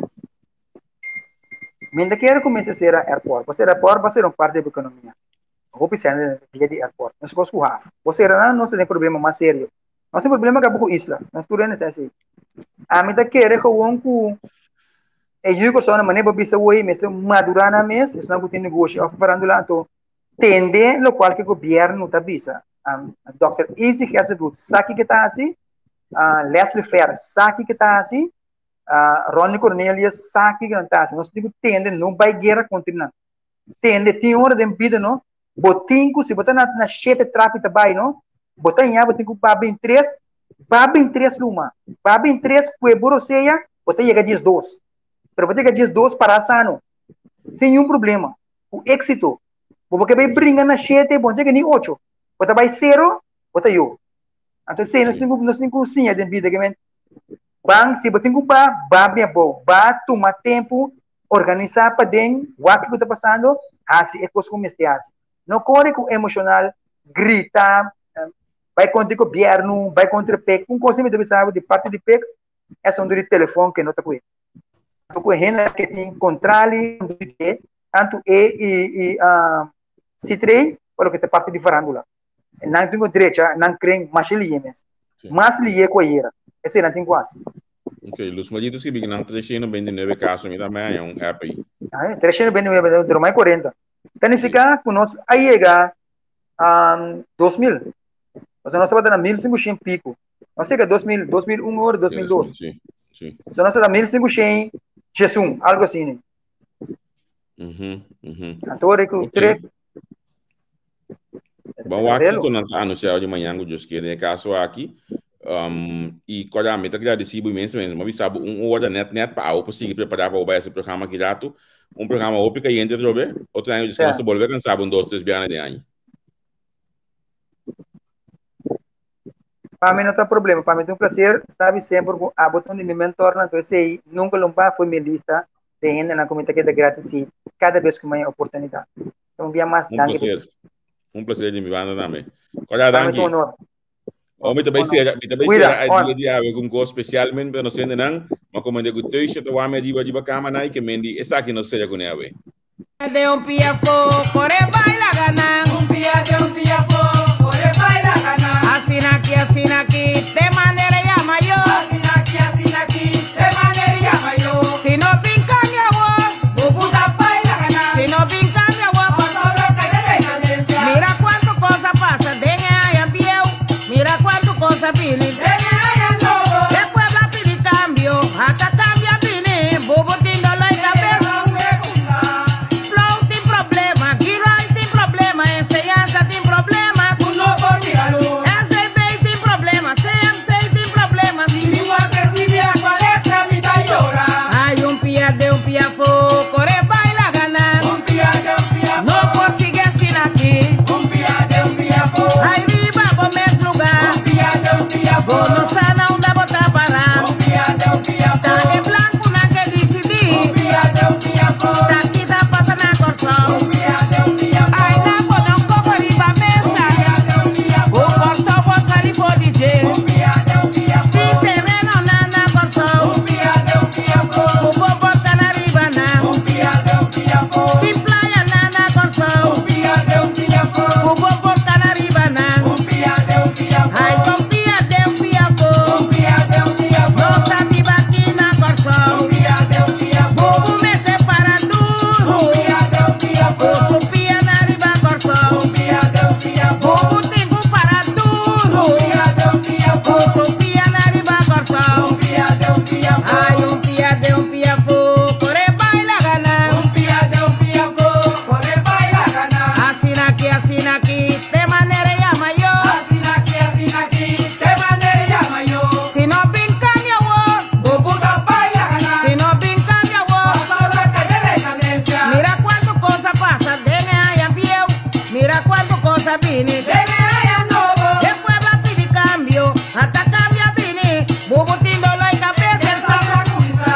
Mi ta kere ku mester sera airport. Pasobra airport ba ser un parti di bo ekonomia. Hopi sende dia di airport. Meskos ku haf. Bo sera nan, nos ta den problema mas serio. Nos tin problema kaba ku isla. Nos tur hende sa esei. Ami ta kere gewoon ku e yu Kòrsou na manera bo bisa woi mester madurá nan mes, esnan ku tin negoshi òf farandula anto tende lokual ku e gobièrnu ta bisa. Dòkter Izzy Gerstenbluth sa kiko e ta hasi, Leslie Fer sa kiko e ta hasi, Ronnie Cornelius sa kiko nan ta hasi. Nos tin ku tende, no bai guera kontra nan. Tende, tin ora den bida no, bo tin ku si bo ta na na shete trapi ta bai no, bo ta ña bo tin ku ba bin tres, ba bin tres luma, ba bin tres kue bo rosea, bo ta yega 12. Pero bo ta yega 12 pará sano, sin niun problema, ku éksito. Bo bo ke bai bringa na shete, bo no ta yega ni ocho. Bo ta bai sero, bo ta yo. Anto esei nos tin ku nos tin ku siña den bida ke men ban si bo tin ku ba, ba bini abou, ba tuma tempu Organisá paden, wak kiko ta pasando, hasi e kos ku mester hasi. No kore ku emoshonal, grita, bai kontra e gobièrnu, bai kontra e pek. Un kos mi ta bisa bo di parti di pek, e asuntu di telefòn ke no ta ku'e. Anto ku e hende ke tin kontrali di dje. Tantu e i i C3 pa loke ta parti di farándula. Nan tin ku drecha, nan kren masha liye mes. Mas liye ku ayera. Esei nan tin ku hasi. Ok, Luz Maria ta skibi ku nan 329 kaso, mi tambe haña un app ei. Ah, 329, pero mai 40. Ta nifiká ku nos a yega 2000. Pasobra nos tabata na 1500 piku. Nos yega 2000, 2001 ora, 2002. Sí, sí. So nos tabata 1501, algo asina. Anto ora ku tres. Bon, wak kiko nan ta anunciado di mañana ku Dios quiere den e caso aki. I kòrda mi ta gradisí bo inmensamente. Mi a bisa bo un ora net net pa abo por sigui prepará pa bo bai hasi programa aki ratu. Un programa hopi kayente atrobe. Otro aña Dios quiere nos ta bolbe kansa bo un dos tres biaha den aña. Pa mi no ta problema, pa mi ta un placer, sabi semper ku abo ta un di mi mentornan, entonces esei nunka lo baha for mi lista de hendenan ku mi ta keda gradisí kada bes ku mi haña oportunidat. Un bia mas, Un danki placer. Un placer di mi banda tambe. Kòrda, Pa mi ta danki. un honor. Oh, mi ta bai sera, mi ta bai Cuida, sera on. dia di awe ku un kos spesialmente pa nos hendenan. Ma komende ku Teusje ta wami ariba riba kama nai ke men di esaki nos sera kuné awe. De un pia fo, kore baila gana. Un pia de un pia fo, kore baila gana. Asina aki, asina aki, te manera yama yo. Asina aki, asina aki, te manera yama yo. Si no bin cambia awor, Bubu ta baila gana. Si no bin cambia awor, Pasó lo que de decadencia. Mira cuanto cosa pasa den e aña bieu, mira cuanto cosa bini. Den e aña nobo. E pueblo a pidi cambio, hasta cambio a bini. Bubu tin dolor y cabeza. Flow tin problema, Giroy tin problema, enseñanza tin problema. Ku no por mira luz. SBB tin problema, CMC tin problema. Si mi wak recibi agua letra mi ta yora. Ay, un pia de un pia fo, kore baila gana. Un pia de un pia fo. No por sigui asina aki. Un pia de un pia fo. Ay, riba bo mes lugar. Un pia de un pia fo. Bo no sa na unda bo ta para. Un pia de un pia fo. Ta e blankunan ke disidí. Un pia de un pia fo. Ta ki ta pasa na Kòrsou. Un pia de un pia fo. Ay, nan pone un koko riba mesa. Un pia de un pia fo. Ku Kòrsou por sali for di dje. Un pia de un pia fo. Tin terenonan na Kòrsou. Un pia de un pia fo. Ku bo por kana riba nan. Un pia de un pia fo. Tin playanan na Kòrsou. Un pia de un pia fo. Ku bo por kana riba nan. Un pia de un pia fo. Ay, kon pia de un pia fo. Un pia de un pia fo. Nos ta biba aki na Kòrsou. Un pia de un pia fo. Bubu mester para duru. Un pia de un pia Ku fo. su pia na riba Kòrsou. Un pia de un pia fo. Bubu tin ku para duru. Un pia de un pia Ku fo. su pia na riba Kòrsou. Un pia de un pia fo. Ay, un pia de un pia fo. Kore baila gana. Un pia de un pia fo. Kore baila gana. Asina aki, asina aki, te manera yama yo. Asina aki, asina aki, te manera yama yo. Si no bin cambia awor. Bubu ta baila gana. Si no bin cambia awor. Pasó la calle decadencia. Mira cuanto cosa pasa den e aña bieu. Mira cuanto cosa bini. Den e aña nobo. E pueblo a pidi cambio, hasta cambio a bini. Bubu tin dolor y cabeza. Esaki a cuminsa.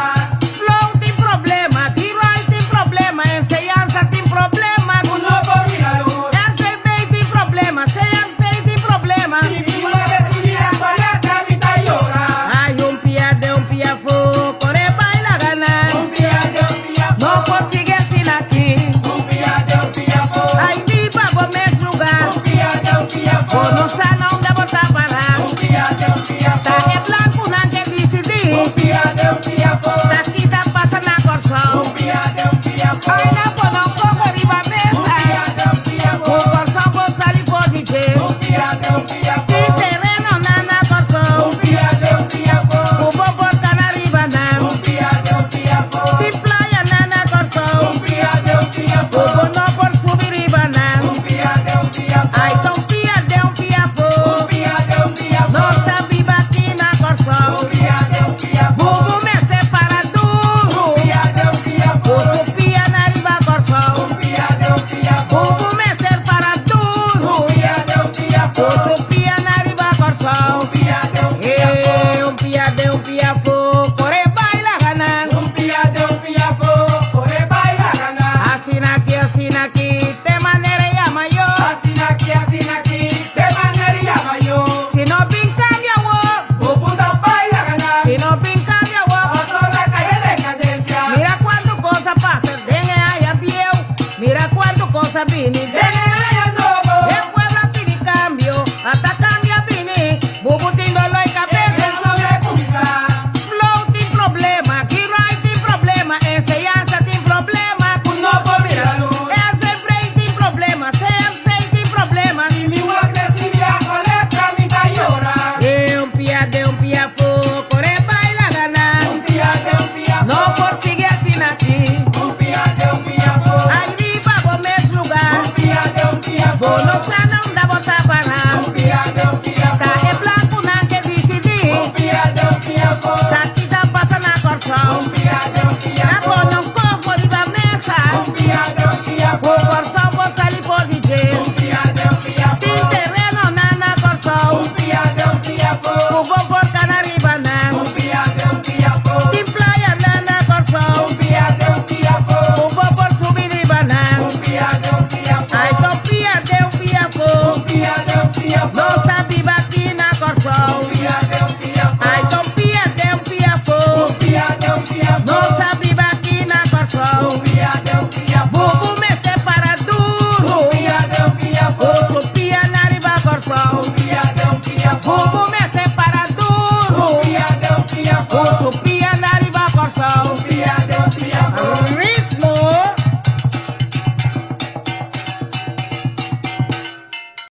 Flow tin problema, Giroy tin problema, enseñanza tin problema. Ku no por mira luz. SBB tin problema, CMC tin problema. Si mi no recibi agua letra mi ta yora. Ay, un pia de un pia fo, kore baila gana. Un pia de un pia fo. No por sigui asina aki. Un pia de un pia fo. Ay, biba bo mes lugar. Un pia de un pia fo. Bo no sa na unda bo ta para. Un pia de un pia fo. Ta e blankunan ke disidí. Un pia de un pia fo. Ta ki ta pasa na Kòrsou. Un pia de un pia fo. Ay, nan pone un koko riba Un mesa. pia de un pia Ku fo. Kòrsou por sali for di dje. Un pia de un pia fo. Tin terenonan na Kòrsou. Un pia de un pia fo. Ku bo por kana riba nan. Un pia de un pia fo. Tin playanan na Kòrsou. Un pia de un pia Ku fo. bo no por subi riba nan. Un pia de un pia fo. Ay, kon pia de un pia fo. Un pia de un pia fo. Nos ta biba aki na Kòrsou. Un pia de un pia fo. Bubu mester para duru. Un pia de un pia Ku fo. su pia na riba Kòrsou. Un pia de un pia fo. Bubu mester para duru. Un pia de un pia Ku fo. su pia na riba Kòrsou. Un pia de un pia fo. Eh, un pia de un pia fo. Kore baila gana. Un pia de un pia fo. Kore baila gana. Asina aki, asina. Speransa bini. E pueblo a pidi kambio, ata kambio a bini. Bubu tin doló di kabes. Flow tin problema, Giroy tin problema, enseñansa tin problema, ku no por mira. SBP tin problema, CMC tin problema. De un pia, de un pia fo, kore bai laga nan. No por sigui asina aki. Ai riba bo mes lugá. Bo no sa.